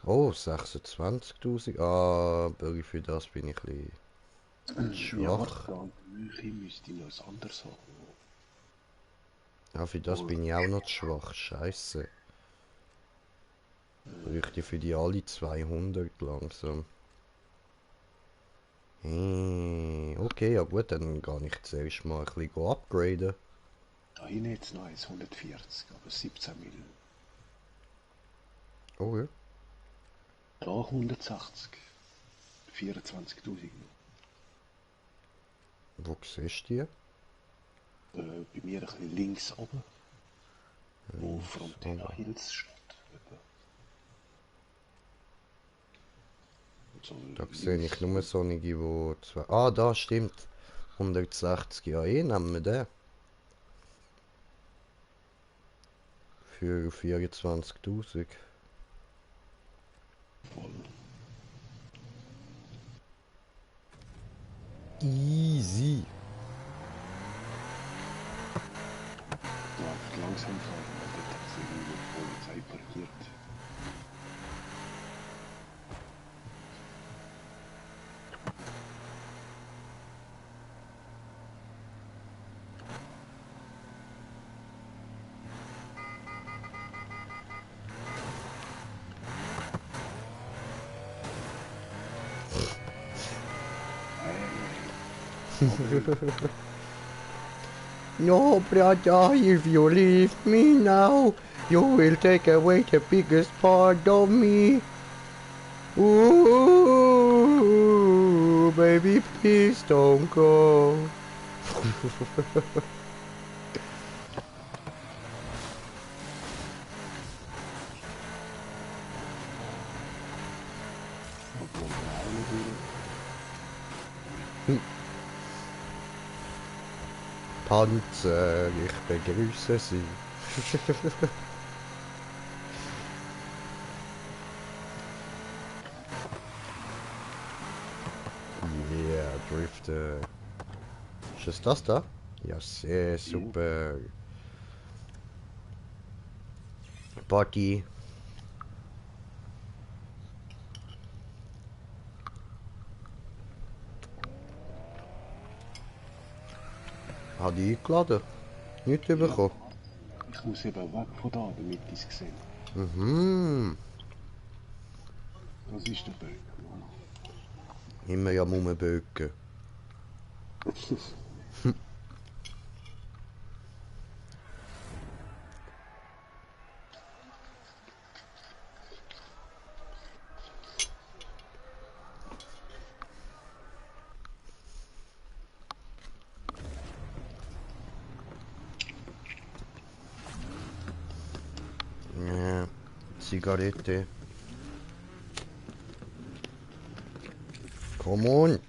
Oh, 26.000. Ah, aber für das bin ich ein bisschen Ja, schwach. warte, Milch müsste ich noch was anderes haben. Ja, für das bin ich auch noch zu schwach. Scheiße. Bräuchte für die alle 200 langsam. Okay, ja gut, dann gehe ich zuerst mal ein bisschen upgraden. Da hinten jetzt noch 140, aber 17 Millionen. Oh ja. Da 180. 24.000 noch. Wo siehst du die? Bei mir ein bisschen links oben. Wo Frontera Hills steht. So Da sehe ich nur so einige, wo zwei... Ah, da stimmt. 160, ja nehmen wir den. Für 24.000. Voll. Easy. Ja, einfach langsam fahren, weil dort hat es irgendwo die Polizei parkiert. No, brother, if you leave me now, you will take away the biggest part of me. Ooh, baby, please don't go. Obwohl wir auch natürlich. Panzer, ich begrüße Sie. Yeah, Drifter. Ist es das da? Ja, sehr super. Party. Hat die eingeladen? Nicht bekommen? Ich muss eben weg von da, damit ich es sehe. Mhm. Das ist der Böck. Immer ja rumböcken. Ja, Zigarette. Come on.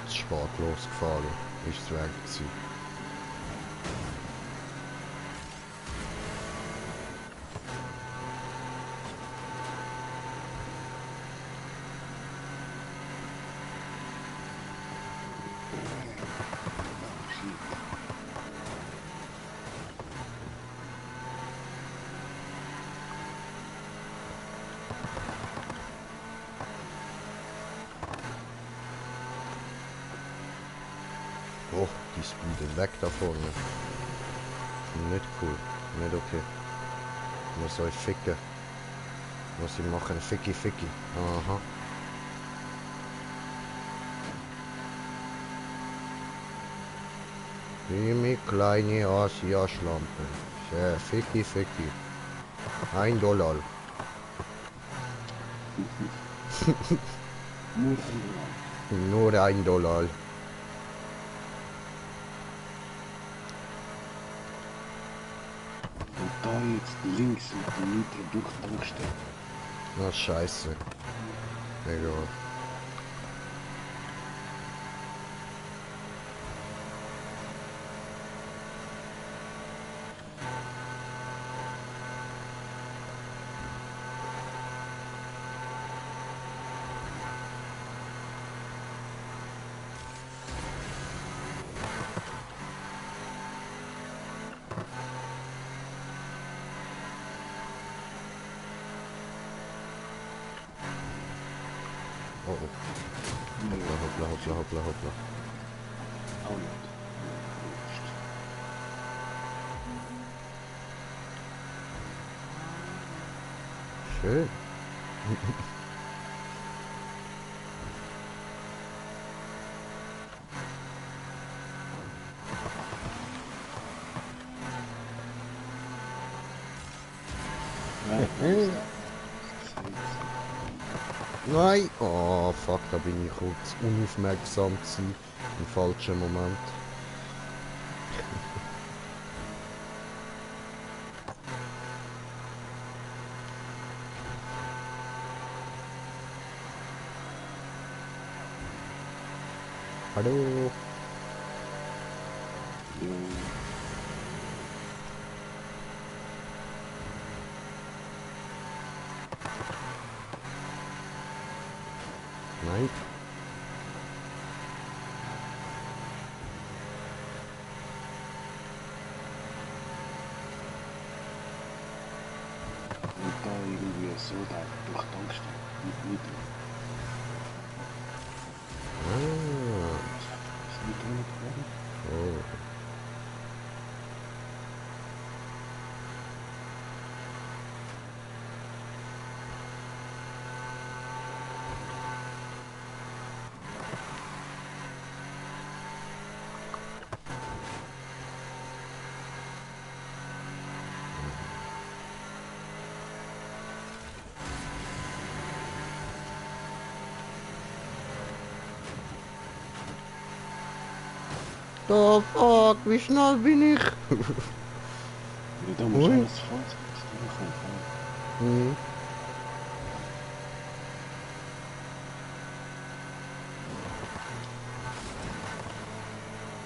Es ist spät losgefahren. Ist es weg gewesen. Oh, die speeden weg da vorne. Nicht cool. Nicht okay. Muss euch ficken. Muss ich machen. Ficky, ficky. Aha. Wie kleine Asia-Schlampe. Sehr ficky, ficky. $1. Nur ein Nur $1. Und da jetzt links mit dem Nitro-Durchtankstelle. Na scheiße. Egal. Oh, oh. Hoppla, hoppla, hoppla, hoppla, hoppla. Auch nicht. Schön. Nein! Oh, fuck, da bin ich kurz unaufmerksam gewesen. Im falschen Moment. Hallo? Nein? Und da irgendwie so da durch Tankstelle. Mit Nitro. Ah. Ist Nitro nicht geworden? Oh. Da, fuck, wie schnell bin ich? Ja, da musst du alles vorsichtig durchkommen. Mhm.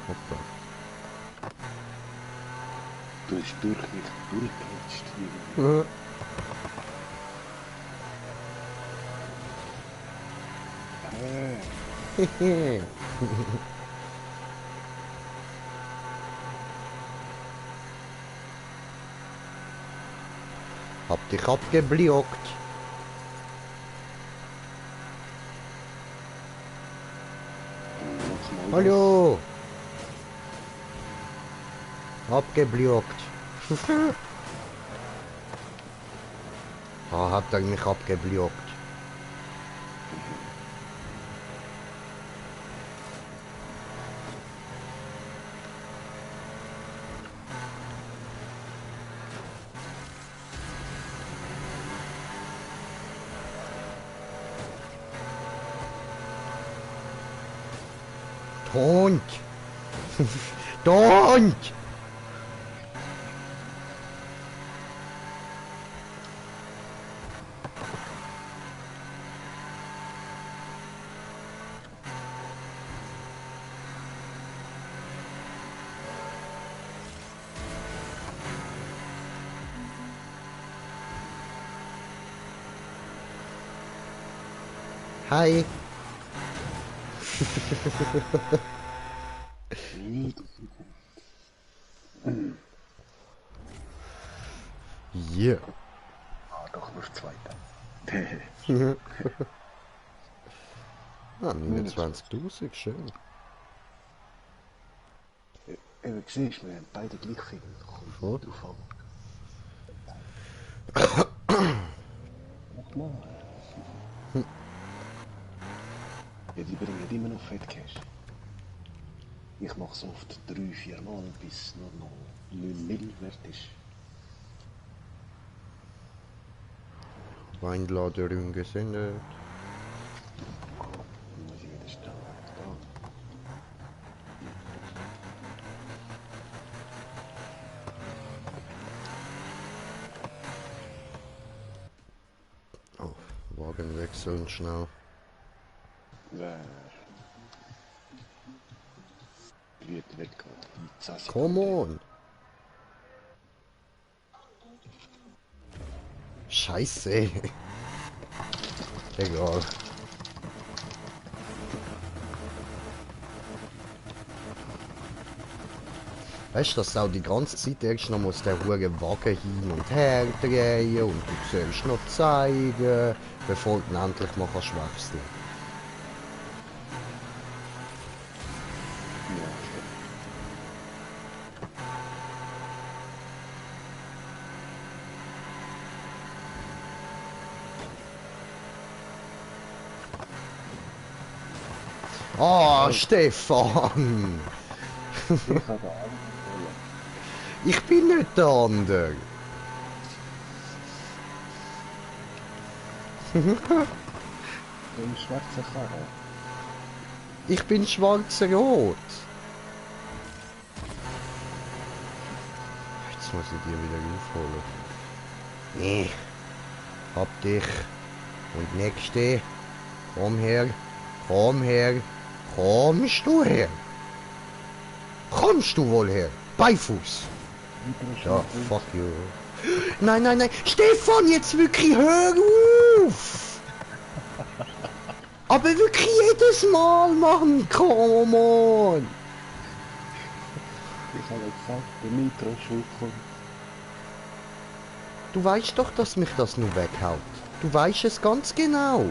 Hoppa. Du hast nicht durchgerutscht. Mhm. Hehe. Hab dich abgeblockt. Hallo. Abgeblockt. Ah, habt ihr mich abgeblockt. Hund! Hund! Hi! Yeah. Ah, doch nur zweiter. Ah, 29.000, schön. Eben, siehst du, wir haben beide gleich viel. Voll. Kommt drauf an. Mach mal. Ja, die bringen immer noch Fettcash. Ich mache es oft 3-4 Mal, bis nur noch 9 Mill wert ist. Weinladerung gesendet. Dann muss ich wieder stellen. Da. Oh, Wagen wechseln schnell. Wer wird weggehen? Die 10 Come Sekunden. on! Scheiße! Egal. Weißt du, dass du auch die ganze Zeit erst noch muss der hure Wagen hin und her drehen und du sollst noch zeigen, bevor du ihn endlich mal kannst wechseln. Ja, stimmt. Ah, Stefan! Ich habe alle wollen. Ich bin nicht der andere. Im schwarzen Karre. Ich bin schwarz-rot. Jetzt muss ich die wieder aufholen. Nee. Hab dich. Und nächste. Komm her. Komm her. Kommst du her? Kommst du wohl her? Beifuß. Ja, fuck you. Nein, nein, nein. Stefan, jetzt wirklich hör auf! Aber wirklich jedes Mal, Mann. Come on. Ich habe gesagt, der Nitro ist schuld gekommen. Du weißt doch, dass mich das nur weghaut. Du weißt es ganz genau.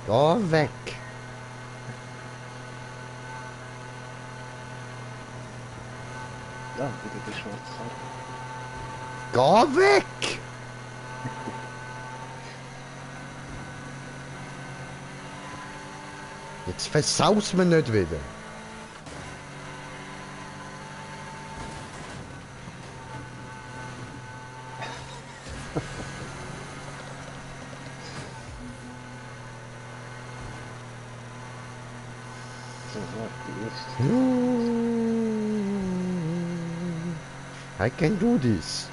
Geh weg. Ja, wieder der schwarze Karre. Geh weg! Jetzt versaus mir nicht wieder. die erste. I can do this.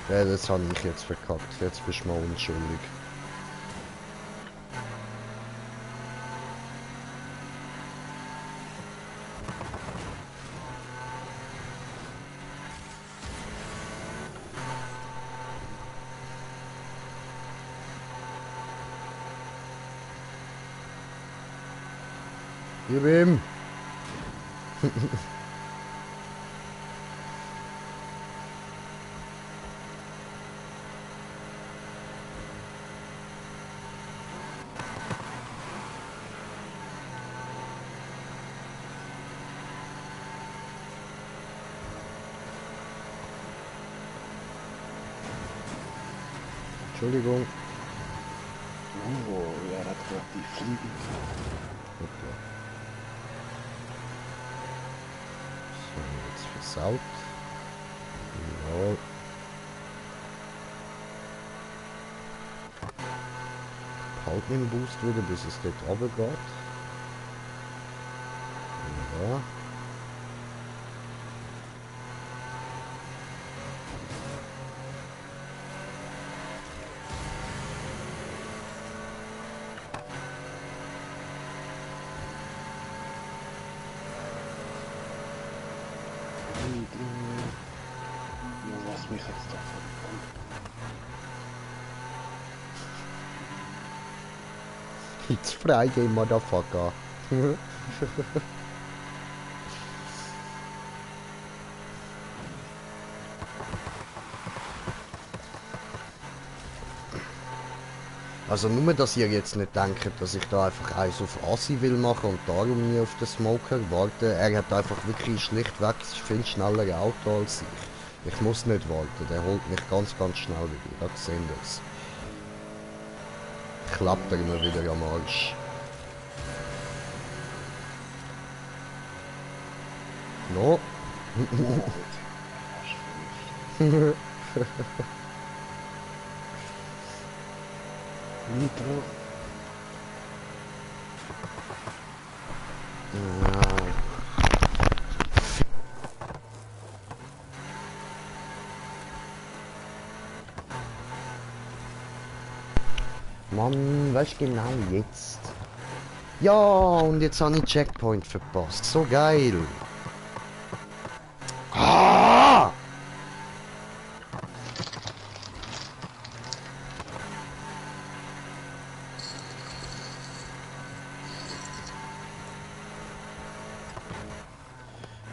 Ja, das habe ich jetzt verkackt. Jetzt bist du mal unschuldig. Gib ihm! Entschuldigung. Oh, er hat gerade die Fliegen. Okay. So, jetzt versaut. Genau. Halt mit dem Boost wieder, bis es dort runter geht. Ja. Ja, lass mich jetzt davon. It's Friday, Motherfucker. Also nur, dass ihr jetzt nicht denkt, dass ich da einfach eins auf Assi will machen und darum nie auf den Smoker warte. Er hat einfach wirklich schlichtweg viel schneller Auto als ich. Ich muss nicht warten, der holt mich ganz, ganz schnell wieder. Da sehen wir's. Klappt er immer wieder am Arsch. No. Nitro. Mann, was genau jetzt? Ja, und jetzt habe ich Checkpoint verpasst. So geil. Ah!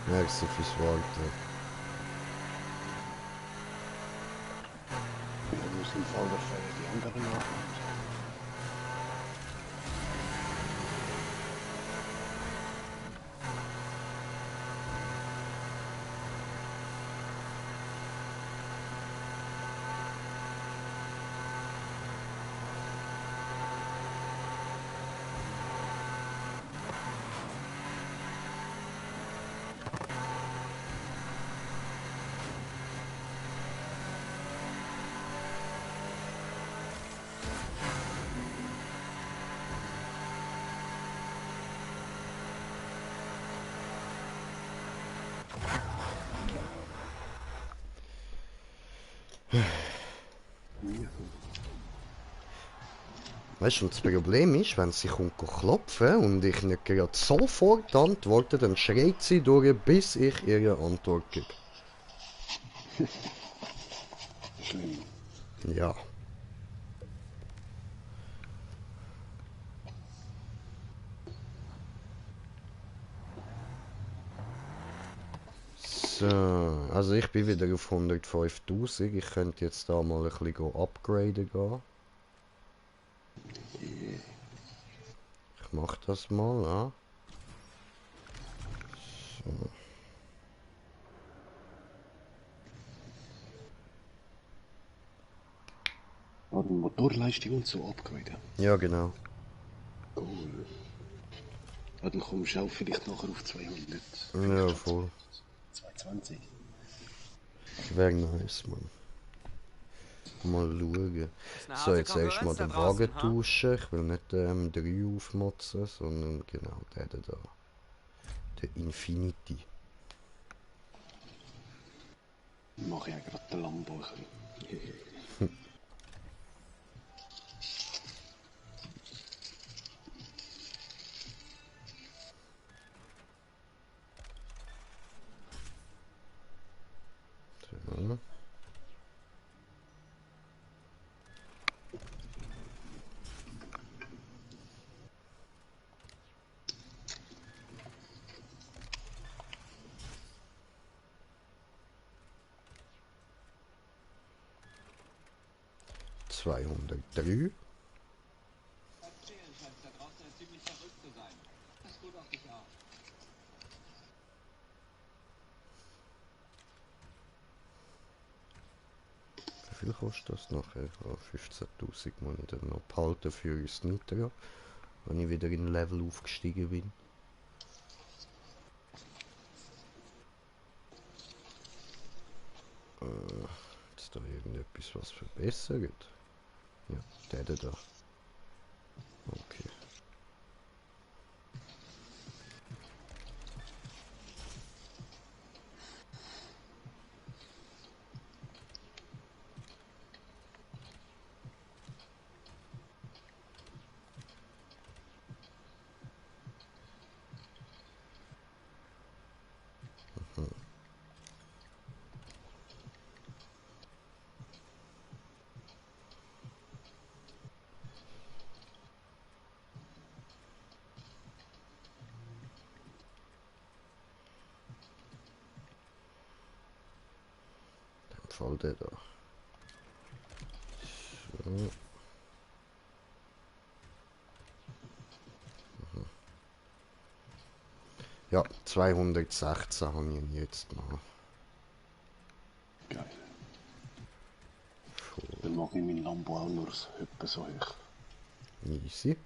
Merci fürs Warten. Wir müssen im Fall der Fälle die anderen nachmachen. Weißt du, und das Problem ist, wenn sie kommt klopfen und ich nicht gerade sofort antworte, dann schreit sie durch, bis ich ihre Antwort gebe. Schlimm. Ja. So, also ich bin wieder auf 105.000. Ich könnte jetzt da mal ein bisschen upgraden gehen. Ich mach das mal, ja. So. Oh, die Motorleistung und so upgraden. Ja, genau. Cool. Ja, dann kommst du auch vielleicht nachher auf 200. Ja, voll. 220. Wäre nice, Mann. Mal schauen. Ist eine So, harte jetzt erstmal Konkurrenz da den draußen, Wagen ha? tauschen. Ich will nicht den M3 aufmotzen, sondern genau den da. Der Infinity. Mach ich ja gerade den Lambo ein bisschen. So. ...203. Wie viel kostet das nachher? Oh, 15.000 muss ich dann noch behalten für das Nitro, wenn ich wieder in Level aufgestiegen bin. Jetzt da irgendetwas was verbessert? Ja, der da. Okay. Fall der da. So. Ja, 216 habe ich ihn jetzt mal. Geil. Dann mache ich mein Lambo auch nur etwa so hoch. Easy.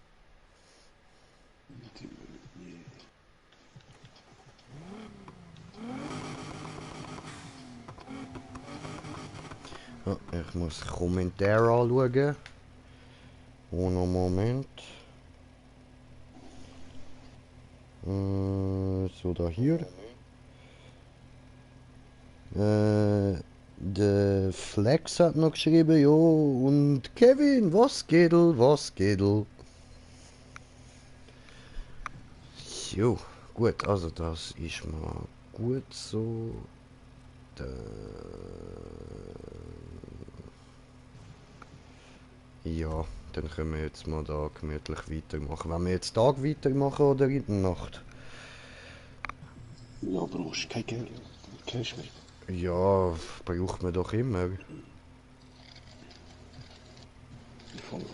Ja, ich muss Kommentare anschauen. Ohne Moment. So, da hier. Der Flex hat noch geschrieben, jo, und Kevin, was geht'l, was geht'l? Jo, gut, also das ist mal gut so. Ja, dann können wir jetzt mal da gemütlich weitermachen. Wenn wir jetzt Tag weitermachen oder in der Nacht? Ja, brauchst du kein Geld. Cash mit. Ja, braucht man doch immer. Voll.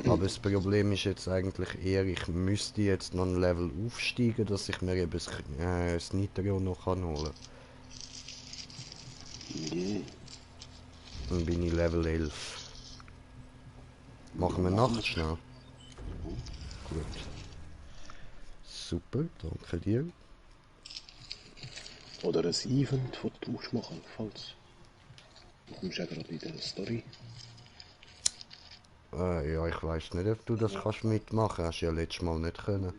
Aber das Problem ist jetzt eigentlich eher, ich müsste jetzt noch ein Level aufsteigen, dass ich mir eben das Nitro noch holen kann. Yeah. Dann bin ich Level 11. Machen wir Nacht schnell. Gut. Super, danke dir. Oder ein Event, das du machen musst, falls. Du kommst ja gerade in der Story. Ja, ich weiß nicht, ob du das kannst mitmachen. Hast du ja letztes Mal nicht können.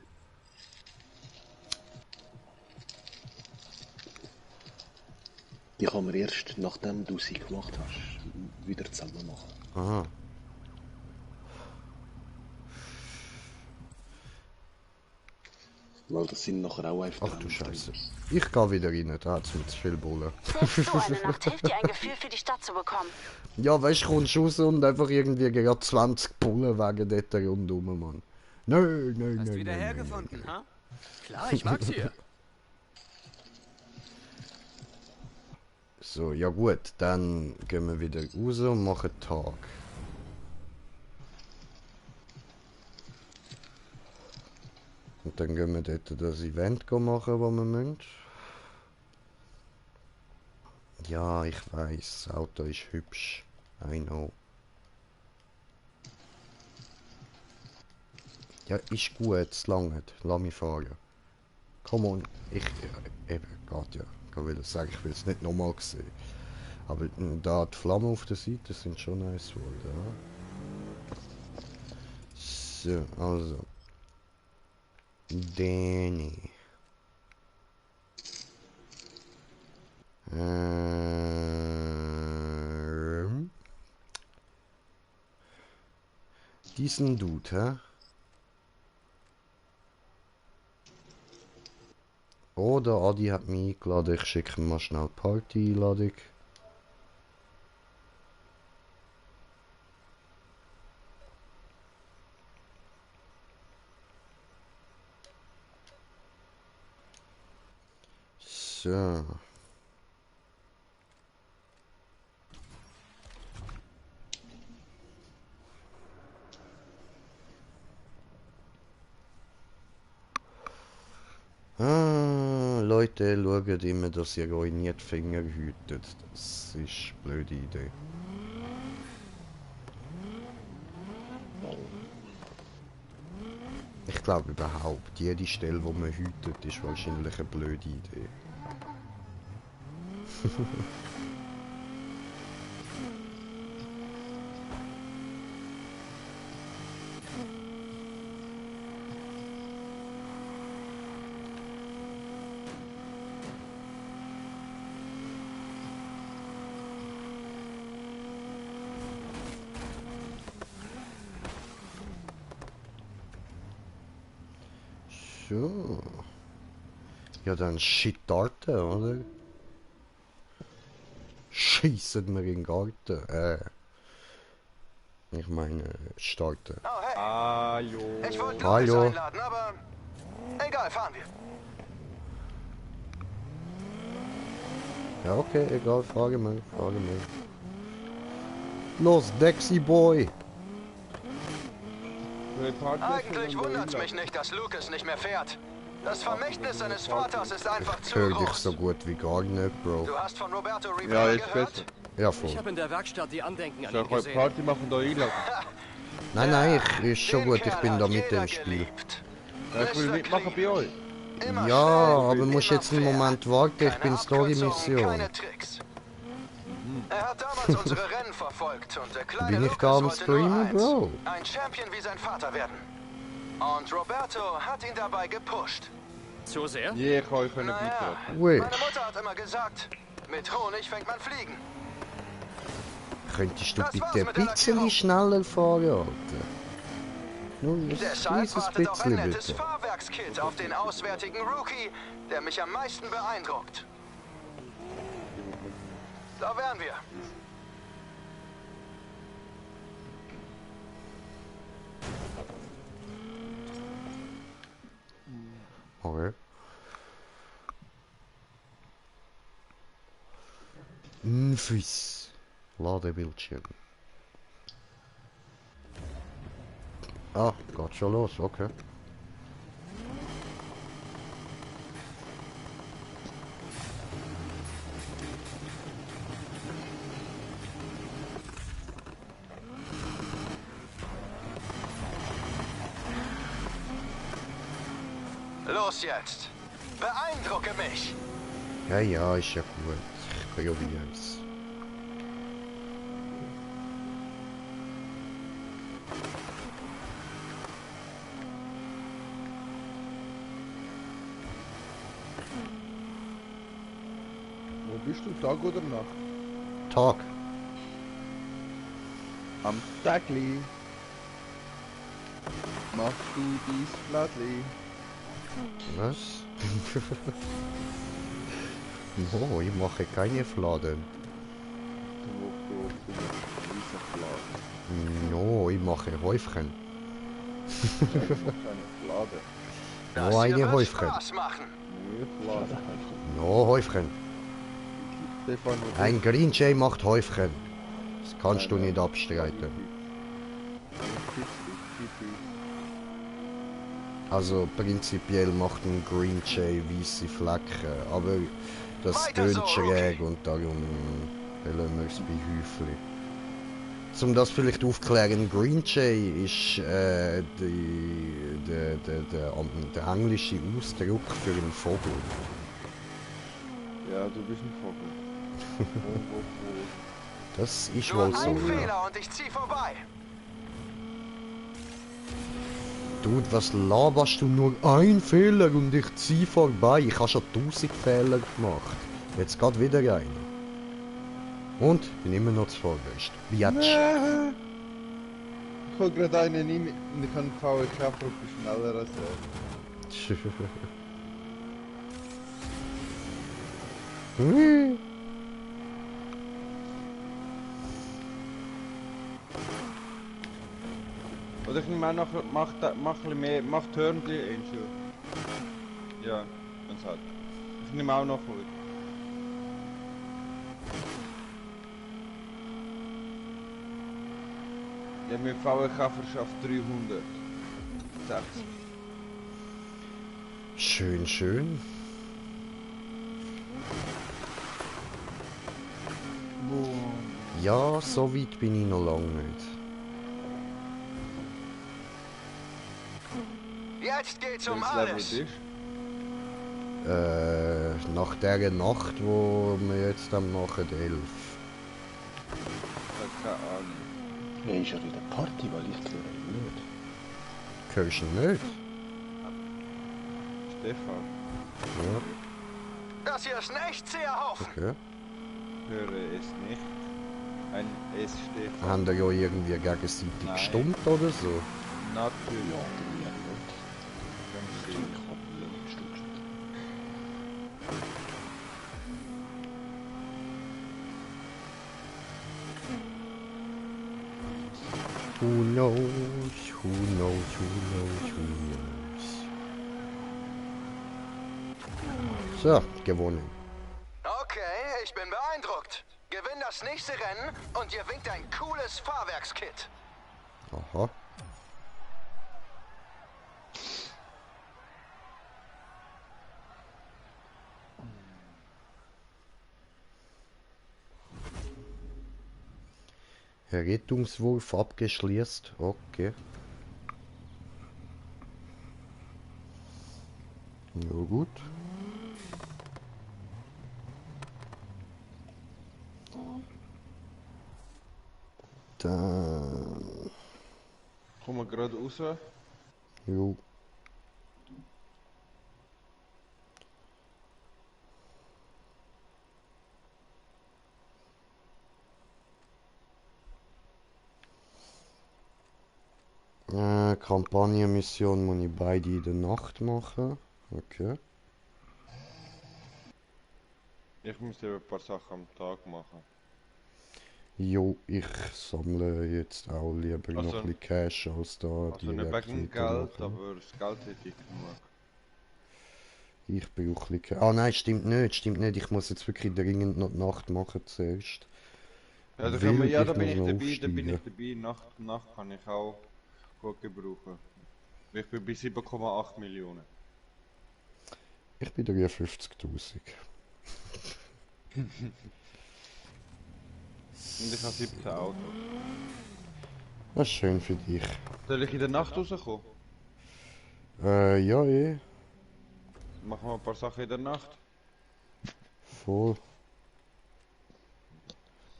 Die kann man erst, nachdem du sie gemacht hast, wieder zusammen machen. Aha. Weil das sind nachher auch einfach... Ach du Scheiße. Ich gehe wieder rein, da hat es mir zu viel Bullen. Selbst so eine Nacht hilft dir, ein Gefühl für die Stadt zu bekommen. Ja, weißt du, kommst raus und einfach irgendwie gerade 20 Bullen wegen dort rundum, Mann. Nö, nö, Hast nö, du wieder nö, hergefunden, ha? Klar, ich mag's hier. So, ja gut, dann gehen wir wieder raus und machen Tag. Und dann gehen wir dort das Event machen, das wir müssen. Ja, ich weiß, das Auto ist hübsch. I know. Ja, ist gut, es langt. Lass mich fahren. Come on. Eben, geht ja. Ich will sagen, ich will es nicht nochmal sehen. Aber da die Flammen auf der Seite sind schon nice wohl, ja. So, also. Danny. Diesen Dude, hä? Oder Adi hat mich eingeladen, ich schicke ihm mal schnell Party-Einladung. So. Leute, schaut immer, dass ihr euch nicht die Finger hütet. Das ist eine blöde Idee. Ich glaube überhaupt, jede Stelle, wo man hütet, ist wahrscheinlich eine blöde Idee. So. Ja, dann starten, oder? Schießen wir in den Garten. Ich meine, starten. Oh, hey. Hallo. Ich wollte Hallo. Lukas einladen, aber egal, fahren wir. Ja, okay, egal, frage mal. Los, Dexy Boy! Eigentlich wundert es mich nicht, dass Lucas nicht mehr fährt. Das Vermächtnis seines Vaters ist einfach zu Hör dich groß. so gut wie gar nicht, Bro. Du hast von Roberto Ja, Rivera jetzt gehört? besser. Ja, Ich voll. habe in der Werkstatt die Andenken an Soll ihn ich heute gesehen. Party machen da einladen? Nein, ist schon Den gut, ich Kerl bin hat da mit jeder im Spiel. geliebt. Ja, ich will Mr. mitmachen bei euch. Immer Ja, schnell, aber musst immer jetzt einen fair. Moment warten, ich Keine bin Abkürzungen, Story-Mission. keine Tricks. Er hat damals unsere Rennen verfolgt und der kleine Bin ich Lucas da am wollte nur Streamen, eins, Bro? ein Champion wie sein Vater werden. Und Roberto hat ihn dabei gepusht. Zu sehr? Je, ich kann euch Naja, beitreten. Ui, meine Mutter hat immer gesagt, mit Honig fängt man Fliegen. könntest du Das war's bitte mit ein der bisschen Lackierung. schneller fahren, Alter? Nur ein Deshalb kleines wartet auch ein bisschen, nettes bitte. Fahrwerkskit auf den auswärtigen Rookie, der mich am meisten beeindruckt. Da wären wir. Okay. Nfis. Ladebildschirm. Ah, geht schon los, okay. Los jetzt. Beeindrucke mich. Ja, ist ja gut. Ich probier's. Wo bist du, Tag oder Nacht? Tag. Am Tagli. Machst du dies Blättli? Was? No, ich mache keine Fladen. No, ich mache Häufchen. Keine Flade. Das No, hier eine wird Häufchen. Spaß machen. Nee, Flade. No, Häufchen. Stefan, wo Ein Green Jay macht Häufchen. Das kannst du nicht abstreiten. Also prinzipiell macht ein Green Jay weiße Flecken, aber das Weiter so, tönt schräg Rookie. und darum lassen wir es bei Häufli. Um das vielleicht aufzuklären, Green Jay ist der englische Ausdruck für einen Vogel. Ja, du bist ein Vogel. Das ist Nur wohl so, ein ja. Fehler und ich zieh vorbei. Dude, was laberst du? Nur ein Fehler und ich zieh vorbei. Ich habe schon 1000 Fehler gemacht. Jetzt geht wieder einer. Und? Bin immer noch zuvorderst. Biatsch. Ich hol gerade einen rein und ich kann VK-Profi schneller als er. Hui. Oder ich nehme auch noch, mach ein bisschen mehr, mach Turnli, Angel. Ja, wenn's hat. Ich nehme auch noch gut. Ja, mit VK verschafft 300. 6. Schön, schön. Ja, so weit bin ich noch lange nicht. Jetzt geht's um Welches Level alles. bist Nach der Nacht, wo wir jetzt am machen, 11. Ich hab keine Ahnung. Er ist ja in der Party, weil ich höre ihn nicht. Hörst du ihn nicht? Stefan, Ja, Das hier ist ein echt zäher Haufen. okay. höre es nicht. Ein S Stefan. Haben wir ja irgendwie gegenseitig Nein. gestummt oder so? Natürlich. Ja, bei mir nicht. Ganz Ich sicher. habe ein Stück. Who knows, who knows, who knows, who knows. So, gewonnen. Okay, ich bin beeindruckt. Gewinn das nächste Rennen und ihr winkt ein cooles Fahrwerkskit. Aha. Rettungswurf abgeschlossen. Okay. Na gut. Dann. Kommen wir gerade raus. Jo. Kampagnenmission muss ich beide in der Nacht machen. Okay. Ich muss eben ein paar Sachen am Tag machen. Jo, ich sammle jetzt auch lieber noch Also- ein bisschen Cash als da Also nicht direkt wegen Geld, weitermachen. aber das Geld hätte ich genug. Ich brauche ein bisschen... Ah nein, stimmt nicht, stimmt nicht. Ich muss jetzt wirklich dringend noch die Nacht machen zuerst. Ja, da, Weil ja, da ich bin muss ich noch dabei, da bin ich aufsteigen. dabei. Nacht kann ich auch gut gebrauchen. Ich bin bei 7,8 Millionen. Ich bin 53'000. Und ich habe 17 Autos. Das ist schön für dich. Soll ich in der Nacht rauskommen? Ja, eh. Machen wir ein paar Sachen in der Nacht. Voll.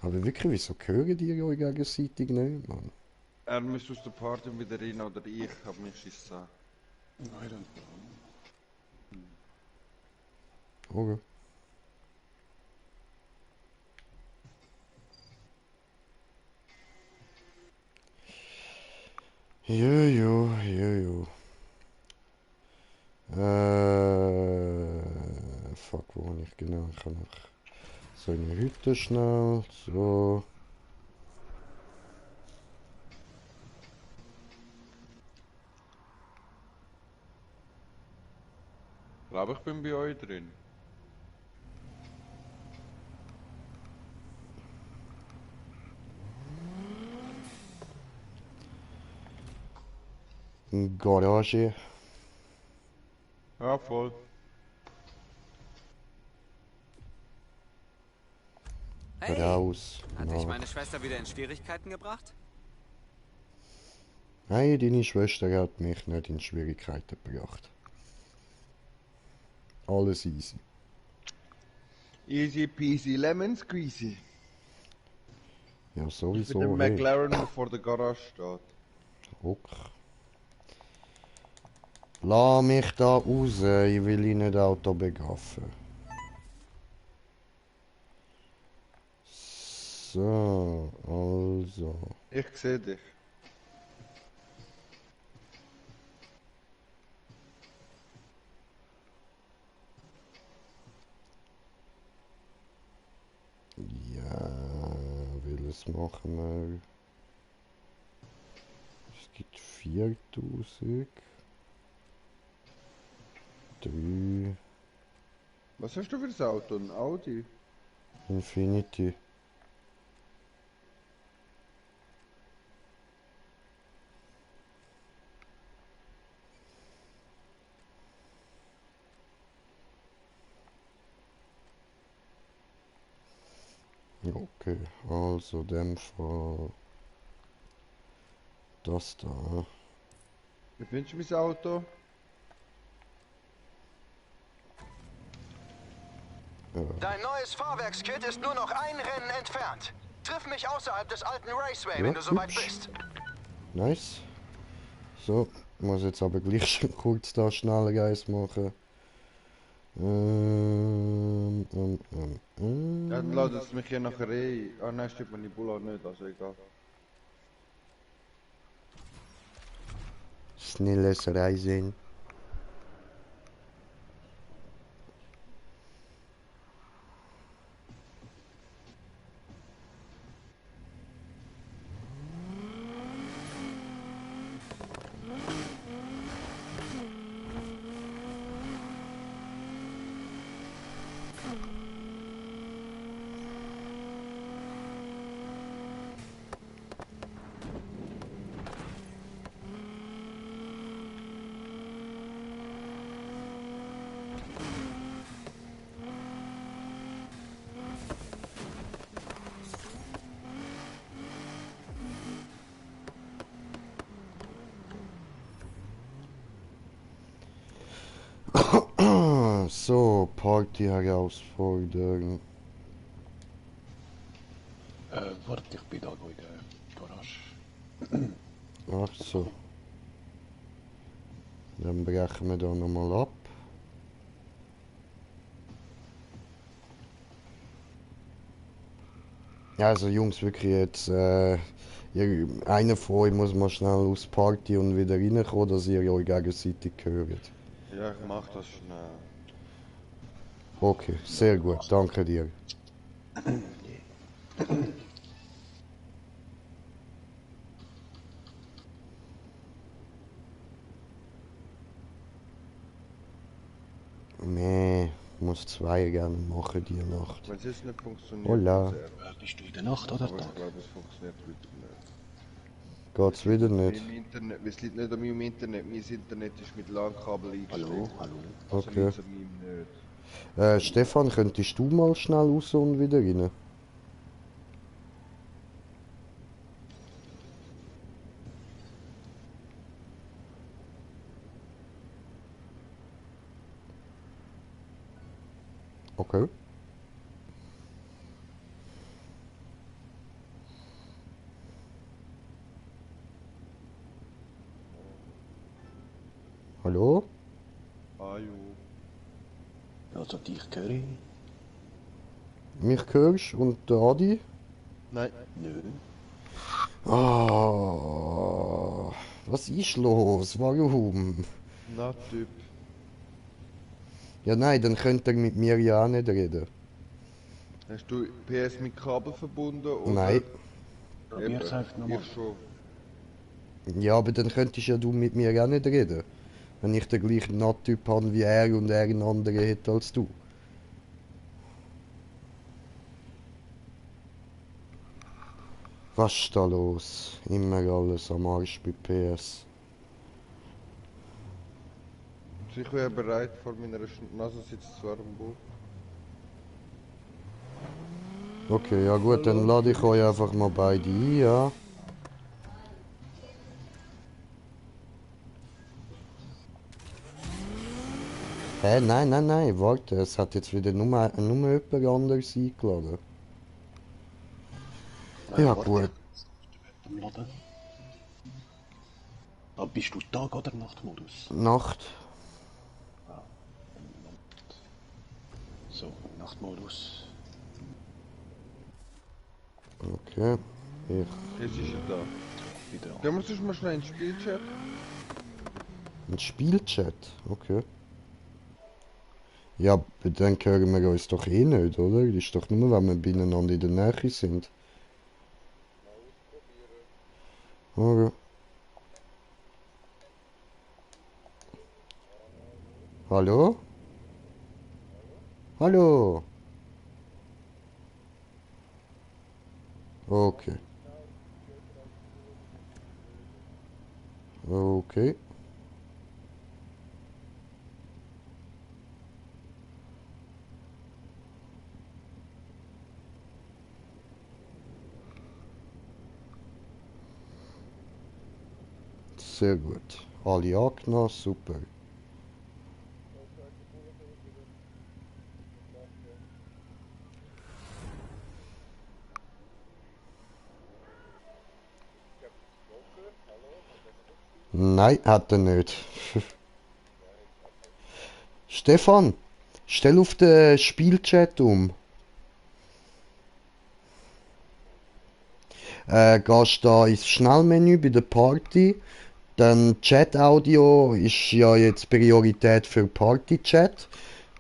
Aber wirklich, wieso hören die euch gegenseitig nicht, Mann? Er muss aus der Party wieder rein oder ich habe mich Schiss sagen. I don't know. Okay. Jojo, jojo. Fuck, wo bin ich genau? Ich kann noch so eine Hütte schnell, so. Ich glaube, ich bin bei euch drin. Garage. Ja, voll. Hey, Raus. hatte ich nach. meine Schwester wieder in Schwierigkeiten gebracht? Nein, deine Schwester hat mich nicht in Schwierigkeiten gebracht. Alles easy. Easy peasy lemon squeezy. Ja, Mit sowieso. dem Hey. McLaren, der vor der Garage steht. Okay. Lass mich da raus, ich will ihn nicht Auto begaffen. So, also. Ich sehe dich. Ja, welches machen wir? Es gibt 4000. 3 Was hast du für ein Auto? Ein Audi? Infinity. Okay, also dem Fall das da. Wie findest du mein Auto? Dein neues Fahrwerkskit ist nur noch ein Rennen entfernt. Triff mich außerhalb des alten Raceway, Ja, wenn du soweit hübsch. bist. Nice. So, muss jetzt aber gleich schon kurz da schnell Geist machen. Ja, dann ladet es mich ja nachher eh. Ah nein, stimmt, Manipula nicht, also egal. Schnelles Reisen. So, Party-Herausforderung. Warte, ich bin da noch in der Garage. Ach so. Dann brechen wir da nochmal ab. Ja, also Jungs, wirklich jetzt, einer von euch muss mal schnell aus Party und wieder reinkommen, dass ihr euch gegenseitig hört. Ja, ich mach das schnell. Okay, sehr gut, danke dir. Nee, muss zwei gerne machen die Nacht. Wenn es jetzt nicht funktioniert, Hola. dann sehr. Bist du in der Nacht oder Aber ich Tag? glaube, es funktioniert wieder nicht. Geht's wieder nicht? Im Internet, es liegt nicht an meinem Internet, mein Internet ist mit LAN-Kabel eingestellt. Hallo, hallo. Also Okay. liegt's an meinem nicht. Stefan, könntest du mal schnell raus und wieder rein? Okay. Hallo? Ah jo. Also dich höre ich. Mich hörst und der Adi? Nein. Nö. Ah, was ist los? Warum? Na Typ. Ja nein, dann könnt ihr mit mir ja auch nicht reden. Hast du PS mit Kabel verbunden? Oder? Nein. Probier's einfach nochmal. Ich schon. Ja, aber dann könntest ja du mit mir auch nicht reden. Wenn ich den gleichen Nattyp habe wie er und er einen anderen hätte als du. Was ist da los? Immer alles am Arsch bei PS. Ich wäre bereit, vor meiner Nase sitzt zu Armbo. Okay, ja gut, dann lade ich euch einfach mal beide ein, ja. Hä? Nein, nein, nein, warte, es hat jetzt wieder nur jemand anderes eingeladen. Ja, Warte, gut. am Laden. Ah, bist du Tag- oder Nachtmodus? Nacht. So, Nachtmodus. Okay. Ich. Jetzt ist er da. Wieder an. Gehen wir sonst mal schnell ins Spielchat. Ein Spielchat? Okay. Ja, aber dann hören wir uns doch eh nicht, oder? Das ist doch nur, wenn wir beieinander in der Nähe sind. Okay. Hallo? Hallo? Okay. Okay. Sehr gut. Alle angenommen, super. Nein, hat er nicht. Stefan, stell auf den Spielchat um. Gehst da ins Schnellmenü bei der Party, dann Chat-Audio ist ja jetzt Priorität für Party-Chat.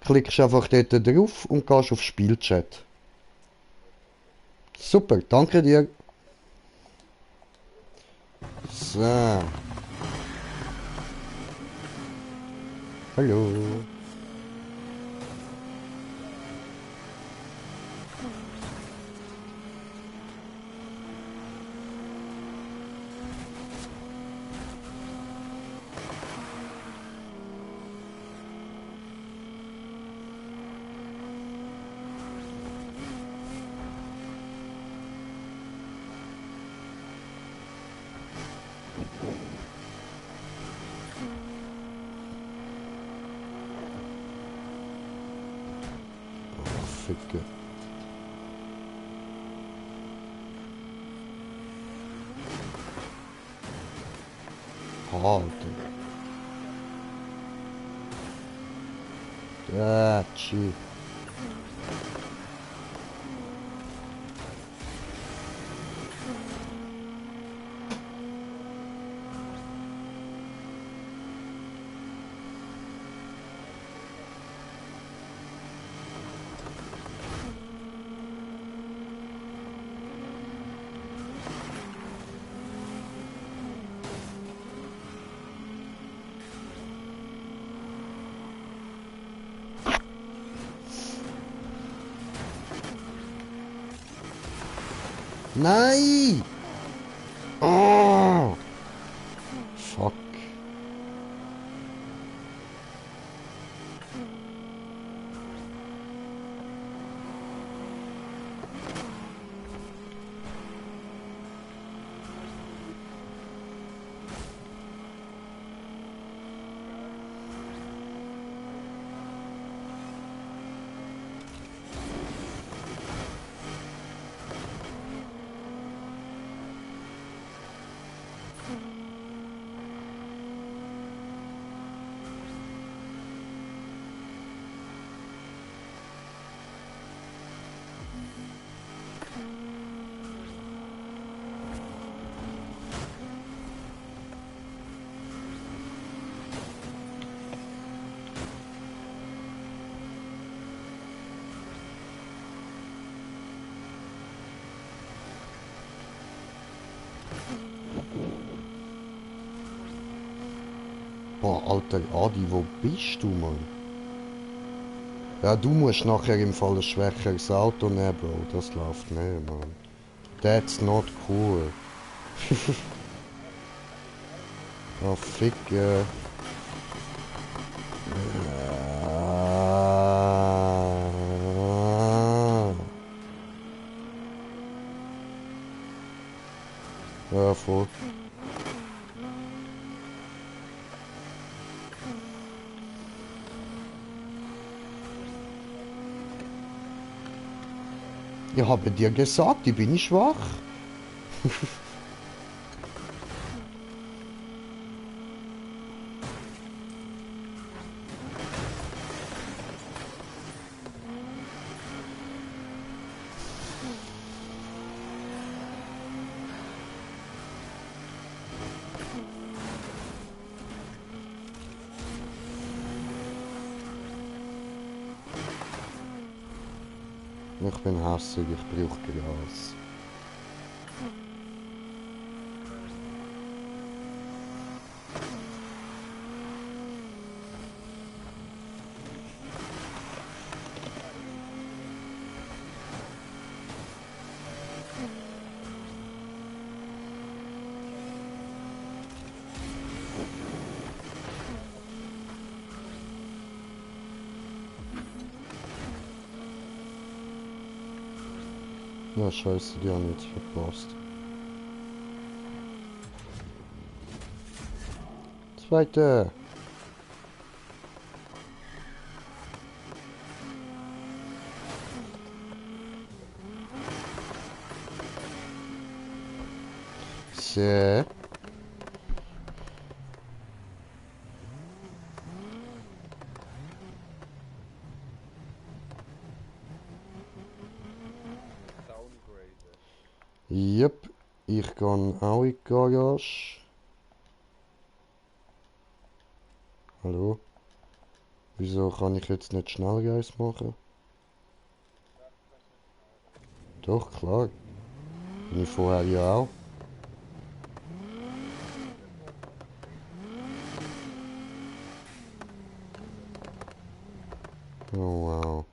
Klickst einfach dort drauf und gehst auf Spielchat. Super, danke dir. So. Hallo. Ficke. Alter. Tchi. Nein! Oh! Fuck. Boah, Alter Adi, wo bist du, Mann? Ja, du musst nachher im Fall ein schwächeres Auto nehmen, Bro. Das läuft nicht, Mann. That's not cool. Oh, fick, Ja, voll. Ich habe dir gesagt, ich bin schwach. Ich bin hässig, ich brauche Gras. Ja, scheiße, die haben jetzt verpasst. Zweite. So. Yep, ich gehe auch in die Garage. Hallo? Wieso kann ich jetzt nicht Schnellreis machen? Doch, klar. Bin ich vorher ja auch. Oh wow.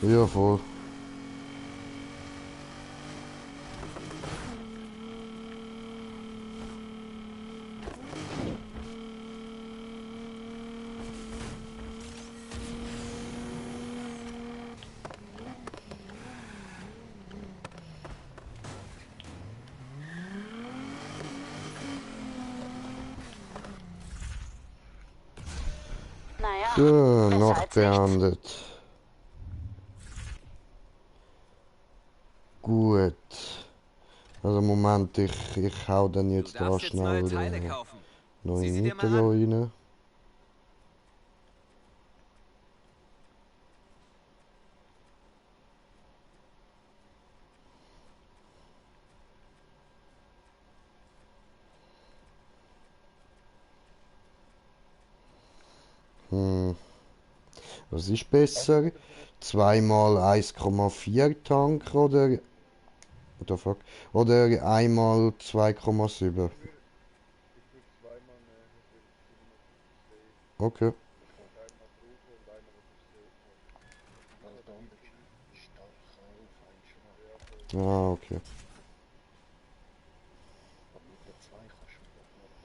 Ja, voll. Naja, So, besser noch als nichts. beendet. Gut. Also Moment, ich hau dann Du jetzt da darfst jetzt neue schnell Teile kaufen. neue Sieh sie dir mal Nitro an. rein. Was ist besser? Zweimal 1,4 Tank oder what the fuck? Oder einmal 2,7? Okay. Weil der andere ist starker auf einen schwach. Ah, okay. Aber mit der 2 kannst du doch noch.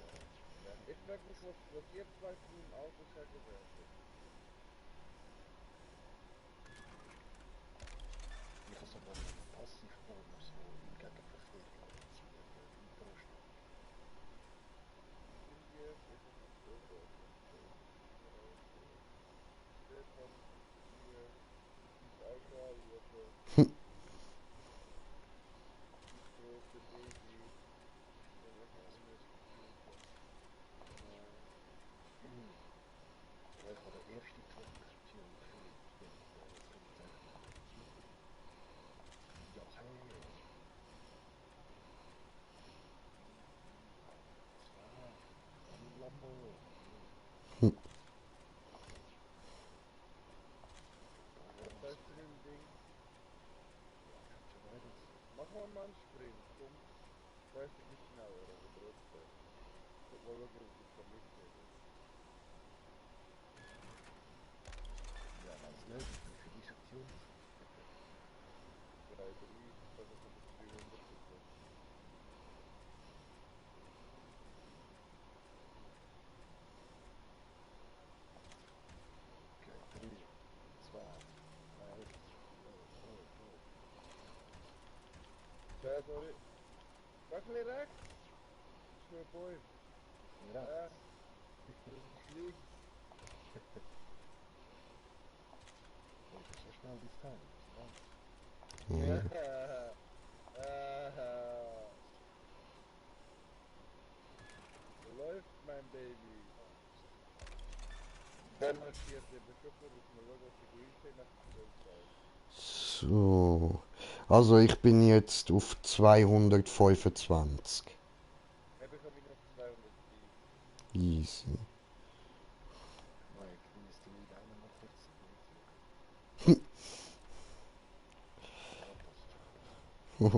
Ich habe sogar den Passivmodus, wo im Gegenverkehr reduziert, Nitroschlag. Ja, ich habe den ersten Truck getunt für Flugzeuge. Ja, hey. Zwar, am Lambo. Ja, weiß nicht, wie viel ist Aktion? Okay, 3, Ja. So schnell die Zeit. Ja. Läuft, mein Baby. Dann markiert der Beschöpfer, dass man schaut, dass die Grünstein nach So. Also ich bin jetzt auf 225. Habe ich noch 200. Easy. Mike, du musst die Lieder auch noch kurz.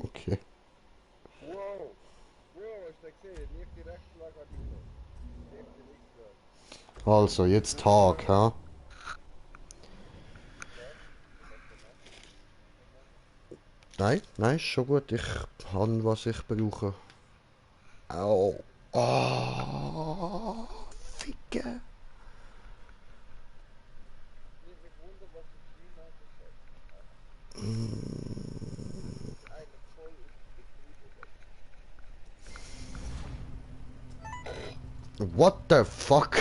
Okay. Wow! Wow, hast du das gesehen? Leichte Rechtsschlag hat ich noch. Leichte Linksschlag. Also jetzt Tag, ha? Nein, ist schon gut. Ich habe, was ich brauche. Au. Ah, Ficke. Nicht mich wundern, was ich geschrieben habe. Das ist eigentlich voll geschrieben. What the fuck?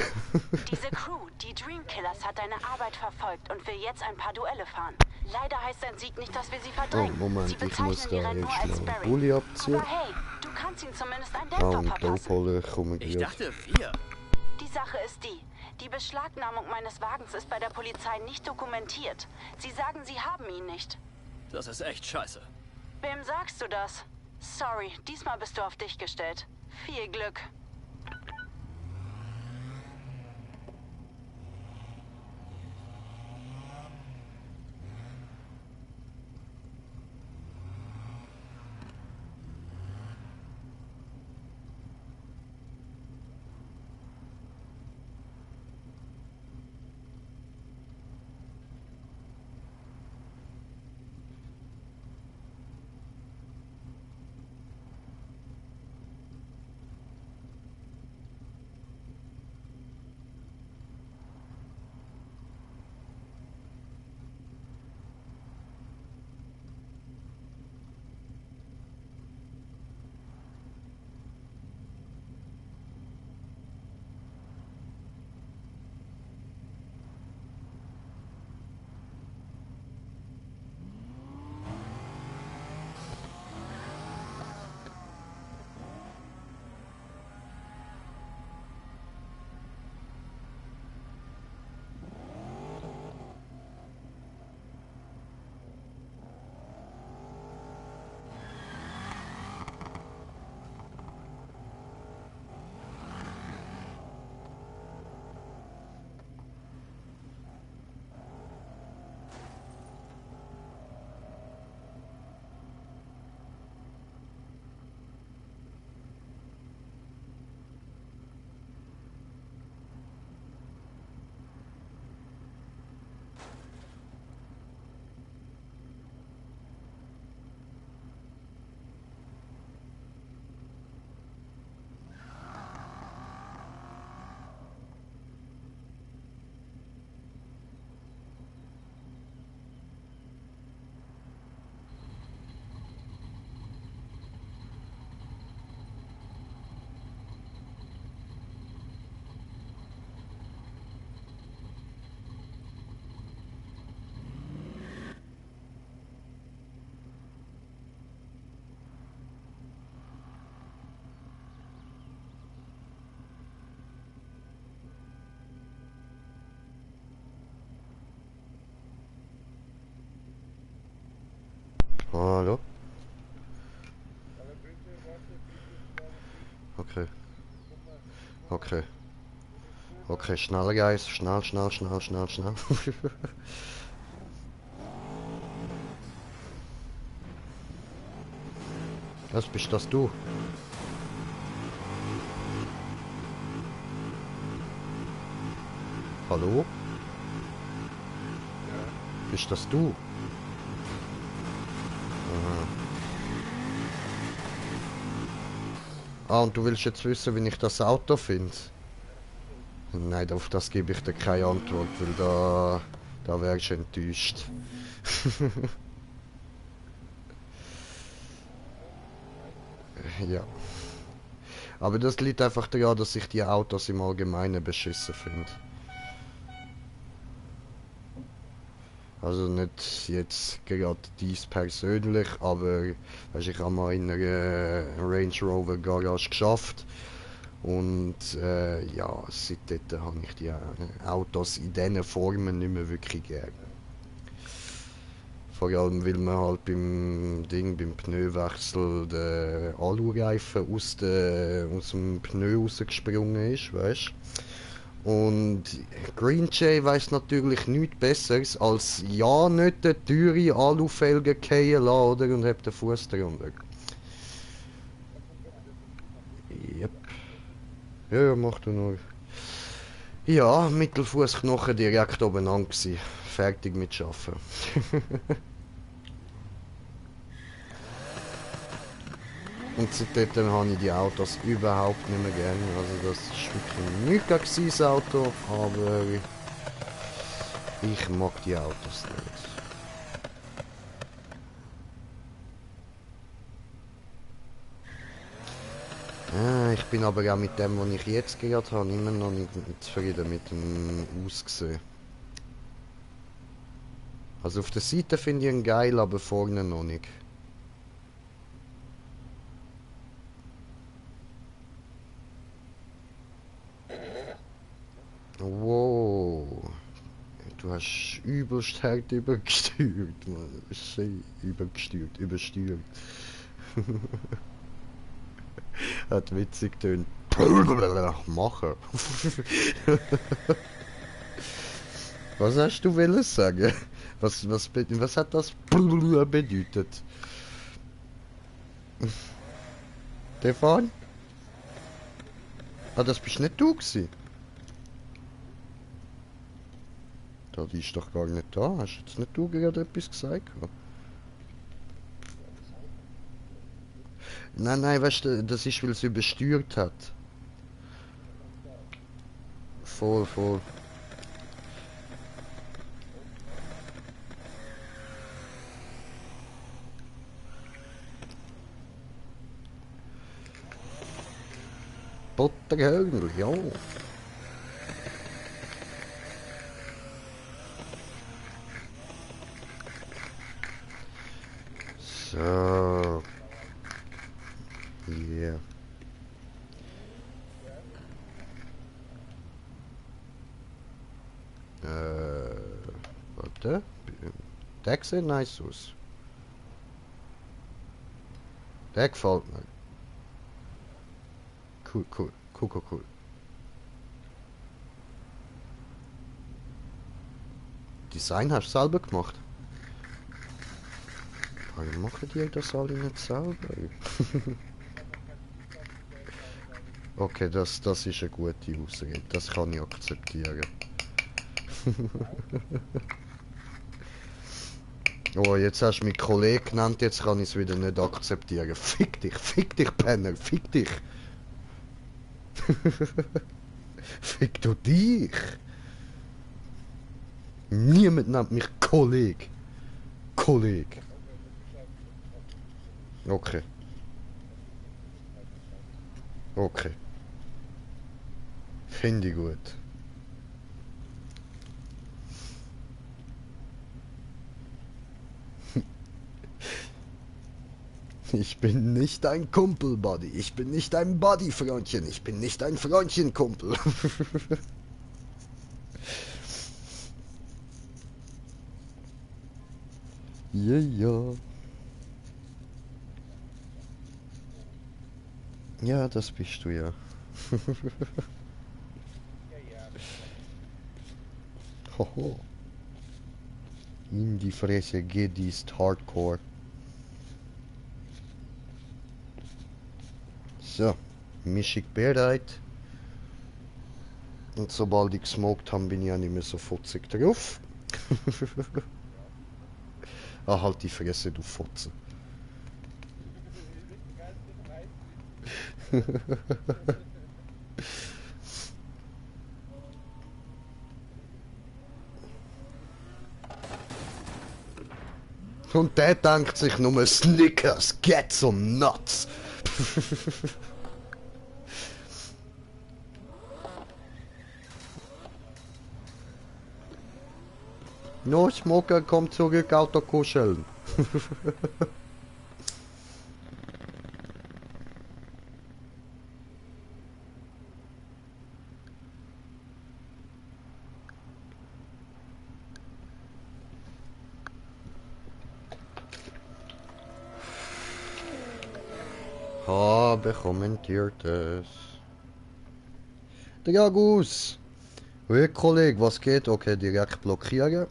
Diese Crew, die Dream Killers, hat deine Arbeit verfolgt und will jetzt ein paar Duelle fahren. Leider heißt dein Sieg nicht, dass wir sie verdrängen. Oh, Moment, sie ich muss bezeichnen die da Rennen nur erst als noch einen Sparring. Bulli abziehen. Aber hey, du kannst ihnen zumindest einen Ah, Dämpfer und verpassen. Dopehalle kommen Ich gut. dachte, wir. Die Sache ist die. Die Beschlagnahmung meines Wagens ist bei der Polizei nicht dokumentiert. Sie sagen, sie haben ihn nicht. Das ist echt scheiße. Wem sagst du das? Sorry, diesmal bist du auf dich gestellt. Viel Glück. Hallo? Okay. Okay. Okay, schnell, Guys. Schnell. Was bist das du? Hallo? Bist das du? Aha. Ah, und du willst jetzt wissen, wie ich das Auto finde? Nein, auf das gebe ich dir keine Antwort, weil da wärst du enttäuscht. Ja. Aber das liegt einfach daran, dass ich die Autos im Allgemeinen beschissen finde. Also nicht jetzt gerade dies persönlich, aber weißt, ich habe mal in einer Range Rover Garage geschafft und ja, seitdem habe ich die Autos in diesen Formen nicht mehr wirklich gerne. Vor allem, weil man halt beim Pneuwechsel der Alureifen aus dem Pneu rausgesprungen ist, weißt. Und Green Jay weiss natürlich nichts Besseres als ja nicht den teure Alufelgen fallen lassen, oder? Und hat den Fuß drunter. Yep. Ja, mach du nur. Ja, Mittelfußknochen direkt oben an gsi. Fertig mit Schaffen. Und seitdem habe ich die Autos überhaupt nicht mehr gerne. Also das ist wirklich nicht gegen sein Auto, aber ich mag die Autos nicht. Ich bin aber auch mit dem, was ich jetzt gerade habe, immer noch nicht zufrieden mit dem Aussehen. Also auf der Seite finde ich ihn geil, aber vorne noch nicht. Wow. Du hast übelst hart übergesteuert, Mann. Schön übersteuert. Hat witzig getönt. Machen. Was hast du wollen sagen? Was hat das bedeutet? Stefan? Ah, das bist nicht du gewesen? Die ist doch gar nicht da. Hast jetzt nicht du gerade etwas gesagt? Nein, weißt du, das ist, weil es übersteuert hat. Voll. Butterhörnl, ja. So. Yeah. Warte. Der sieht nice aus. Der gefällt mir. Cool. Design hast du selber gemacht? Warum machen die das alle nicht selber? Okay, das ist eine gute Ausrede. Das kann ich akzeptieren. Oh, jetzt hast du mich Kollege genannt, jetzt kann ich es wieder nicht akzeptieren. Fick dich, Penner, fick dich. Fick du dich. Niemand nennt mich Kollege. Okay. Finde ich gut. Ich bin nicht ein Kumpel-Buddy. Ich bin nicht ein Buddy-Freundchen. Ich bin nicht ein Freundchen-Kumpel. Ja. Ja, das bist du ja. Hoho. In die Fresse geht ist Hardcore. So, Mischung bereit. Und sobald ich gesmoked habe, bin ich ja nicht mehr so futzig drauf. Ah, halt die Fresse, du Fotze. Und der denkt sich nur Snickers, get some nuts. No Smoker, komm zurück, Auto kuscheln. Habe kommentiert es. Der Jagus! Hey Kollege, was geht? Okay, direkt blockieren.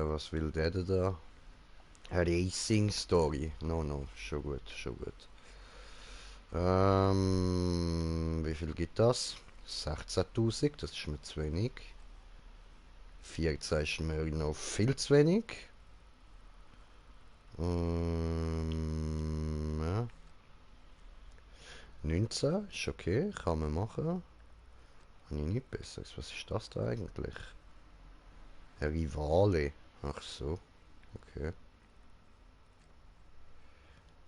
Was will der denn da? Racing Story. No, schon gut, schon gut. Wie viel gibt das? 16.000, das ist mir zu wenig. 14 ist mir noch viel zu wenig. Ja. 19 ist okay, kann man machen. Habe ich nicht besseres. Was ist das da eigentlich? Ein Rivale. Ach so. Okay.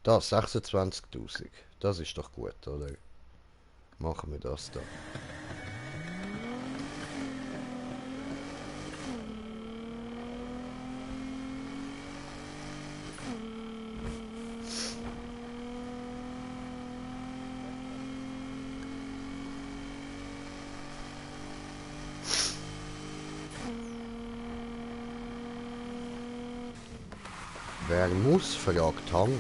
Da, 26.000. Das ist doch gut, oder? Machen wir das da. Wer muss, fragt Hang.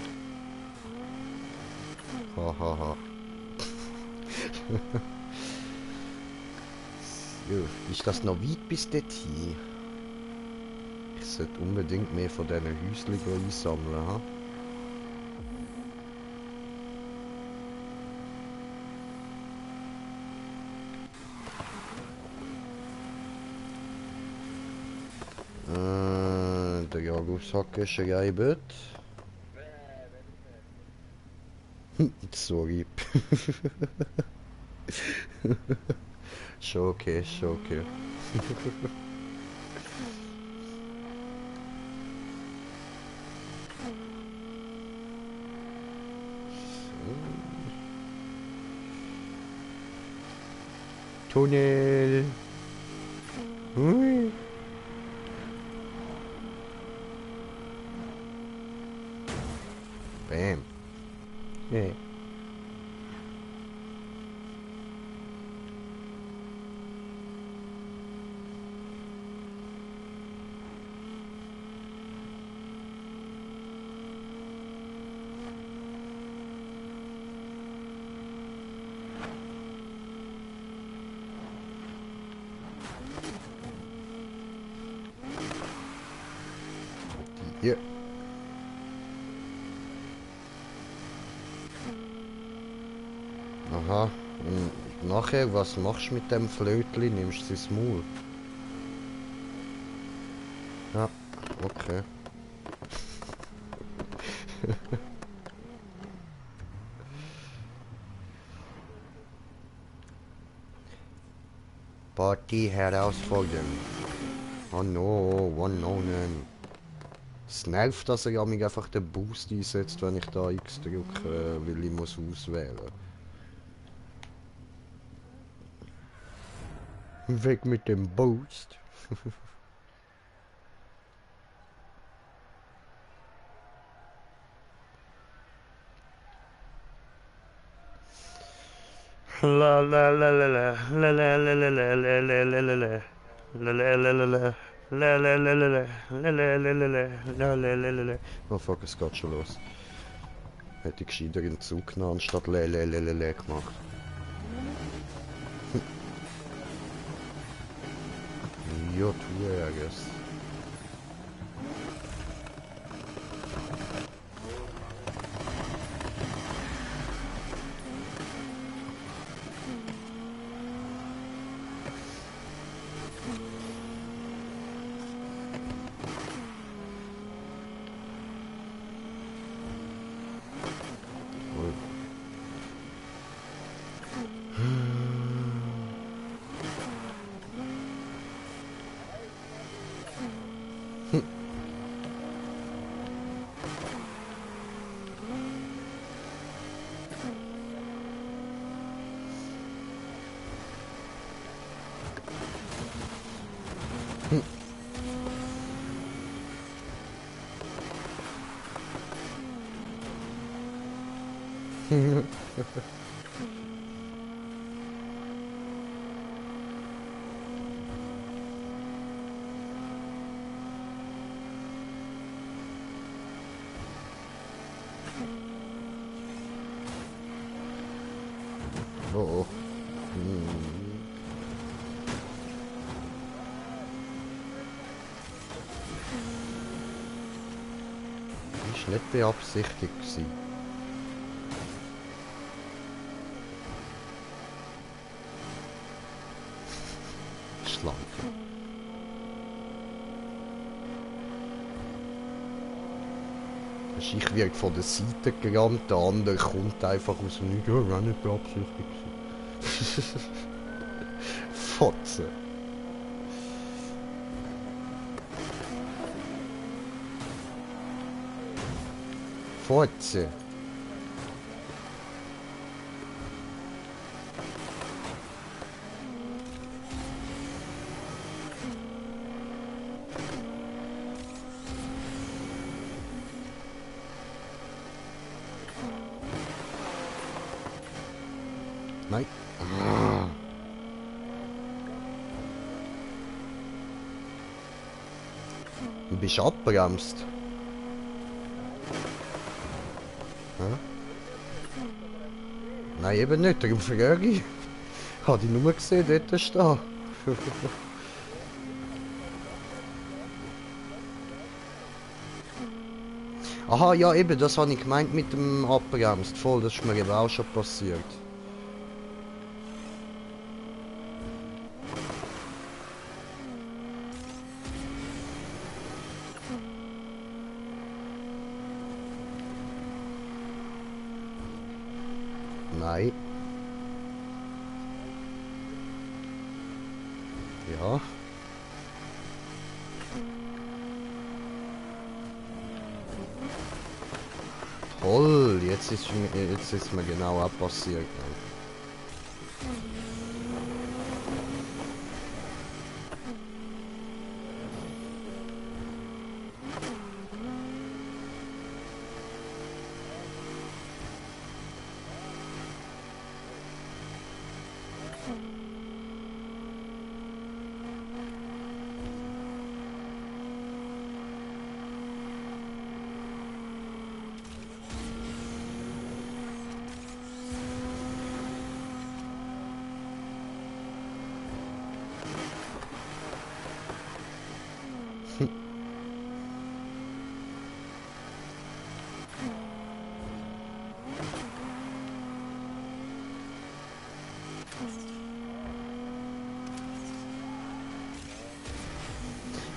Hahaha. So, ist das noch weit bis dorthin? Ich sollte unbedingt mehr von diesen Häuschen einsammeln. Ha? Der Jagdhacke schreibt. Sorry. Schon okay, schon okay. Tunnel. Hui. Bam. Yeah. Hier. Aha. Und nachher, was machst du mit dem Flötli? Nimmst du ins Maul? Ja, okay. Party herausfordern. Oh no, one no, es nervt, dass er mich einfach den Boost einsetzt, wenn ich da X drücke, weil ich muss auswählen. Weg mit dem Boost. La la la la la la la la la la la la la la la la la la la la. La la la la la la la la la la la la la. Oh fuck, es geht schon los. Hätte ich gescheiter in den Zug genommen, anstatt la la la la la gemacht. Ja, tue I guess. Oh oh. Ist nicht beabsichtigt gewesen. Schlanke. Ich werde von der Seite gerammt, der andere kommt einfach aus dem Nichts. Ja, war nicht beabsichtigt gewesen. Fotze. Fotze. Nein. Du bist abbremst. Hä? Nein, eben nicht, darum frage ich. Habe ich nur gesehen, dort stehen. Aha, ja eben, das habe ich gemeint mit dem Abbremst. Voll, das ist mir eben auch schon passiert. Nein. Ja. Toll, jetzt ist mir genau auch passiert.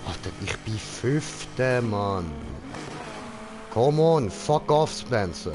Alter, ich bin Fünfter, Mann. Come on, fuck off, Spencer.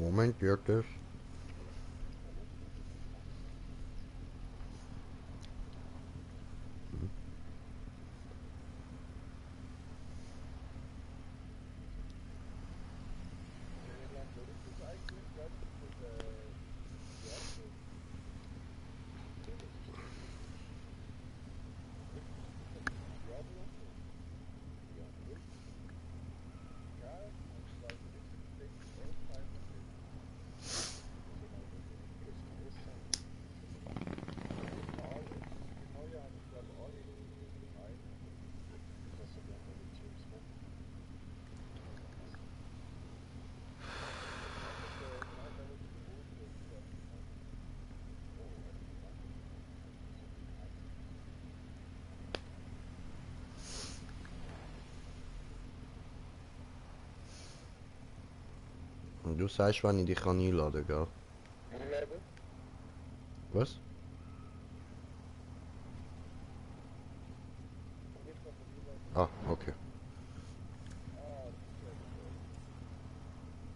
Kommentiert das? Und du sagst, wann ich dich kann einladen kann, gell? Was? Ah, okay.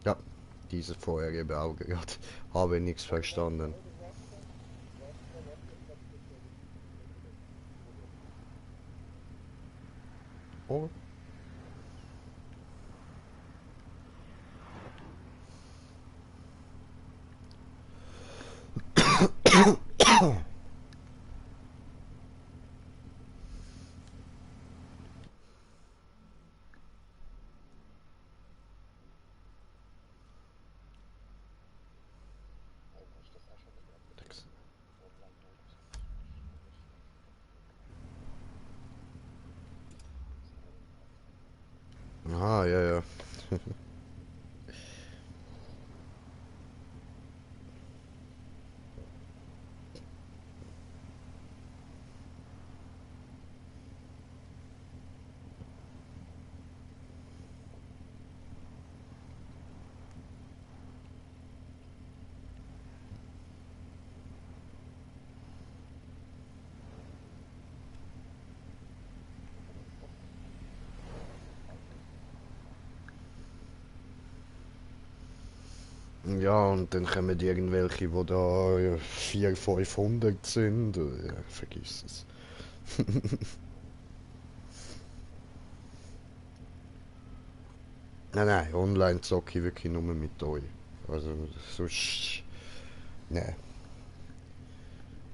Ja, diese vorherige auch gerade. Habe nichts verstanden. Oh. Ah, ja, ja. Ja, und dann kommen irgendwelche, die da 400, 500 sind. Ja, vergiss es. Nein, nein, online zocke ich wirklich nur mit euch. Also, sonst. Nein.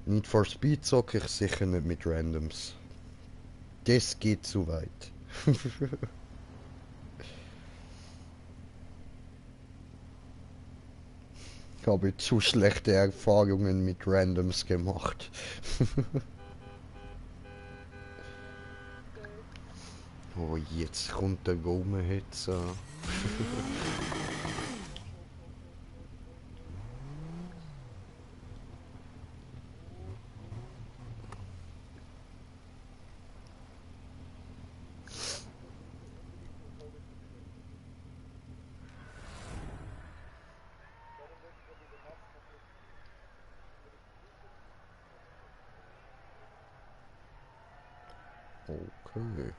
Need for Speed zocke ich sicher nicht mit Randoms. Das geht zu weit. Ich habe zu schlechte Erfahrungen mit Randoms gemacht. Oh, jetzt kommt der Gomehitze. Okay.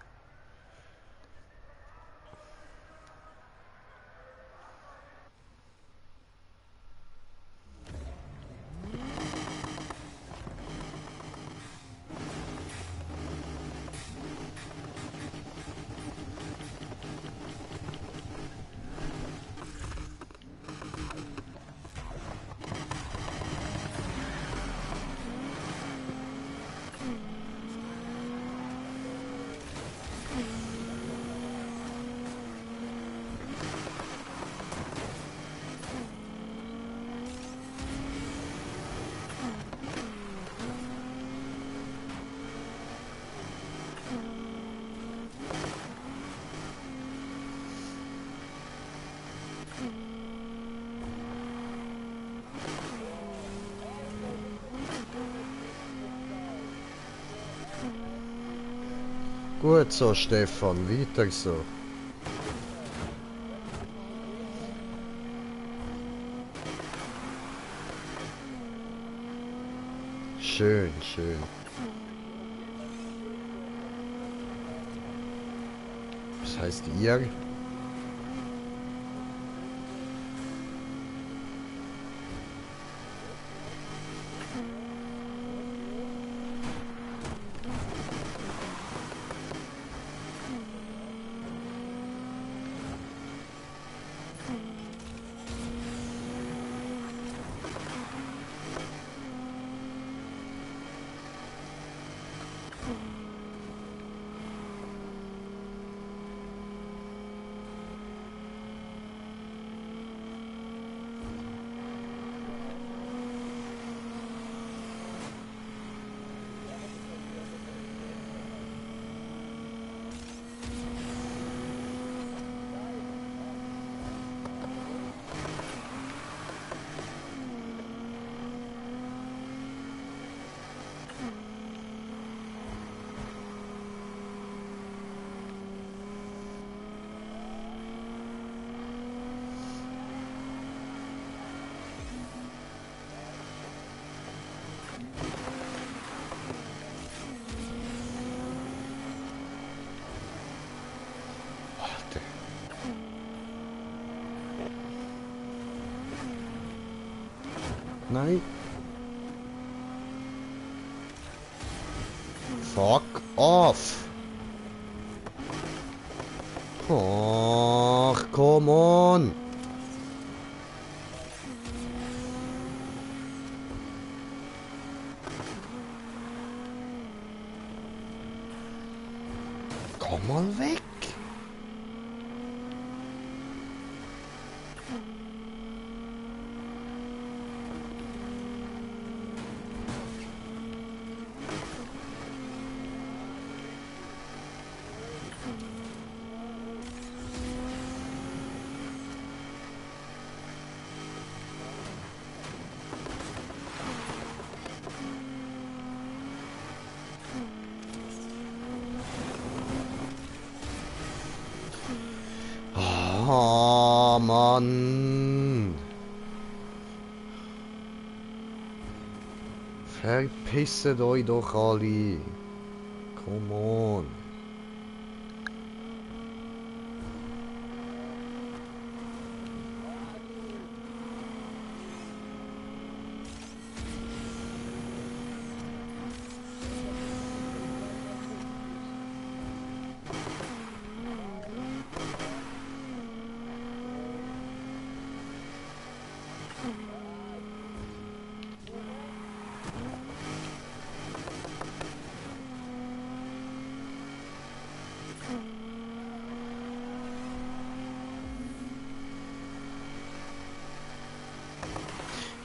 Gut so, Stefan, weiter so. Schön, schön. Was heißt ihr? Nein. Fuck off. Ach, come on. Komm mal weg. Ah, Mann. Verpisset euch doch alle. Come on.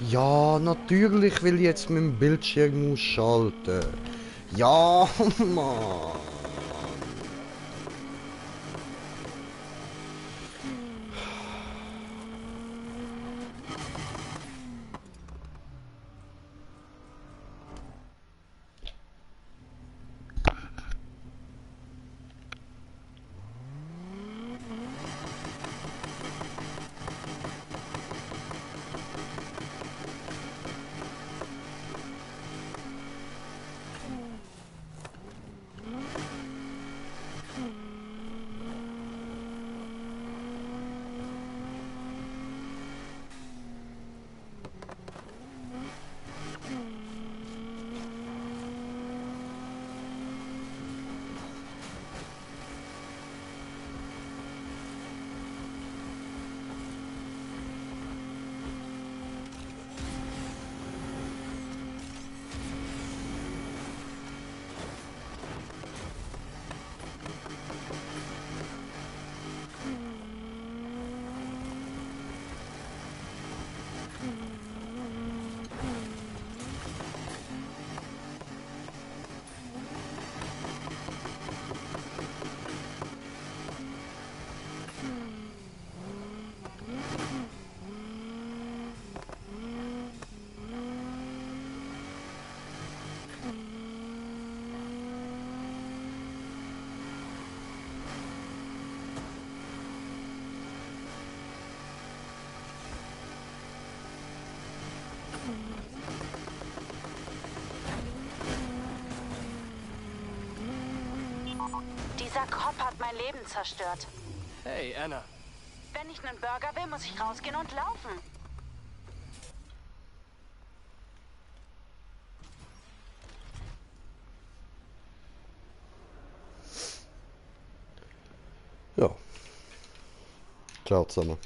Ja, natürlich will ich jetzt meinen Bildschirm ausschalten. Ja, Mann. Dieser Cop hat mein Leben zerstört. Hey, Anna. Wenn ich einen Burger will, muss ich rausgehen und laufen. Ja. Ciao zusammen.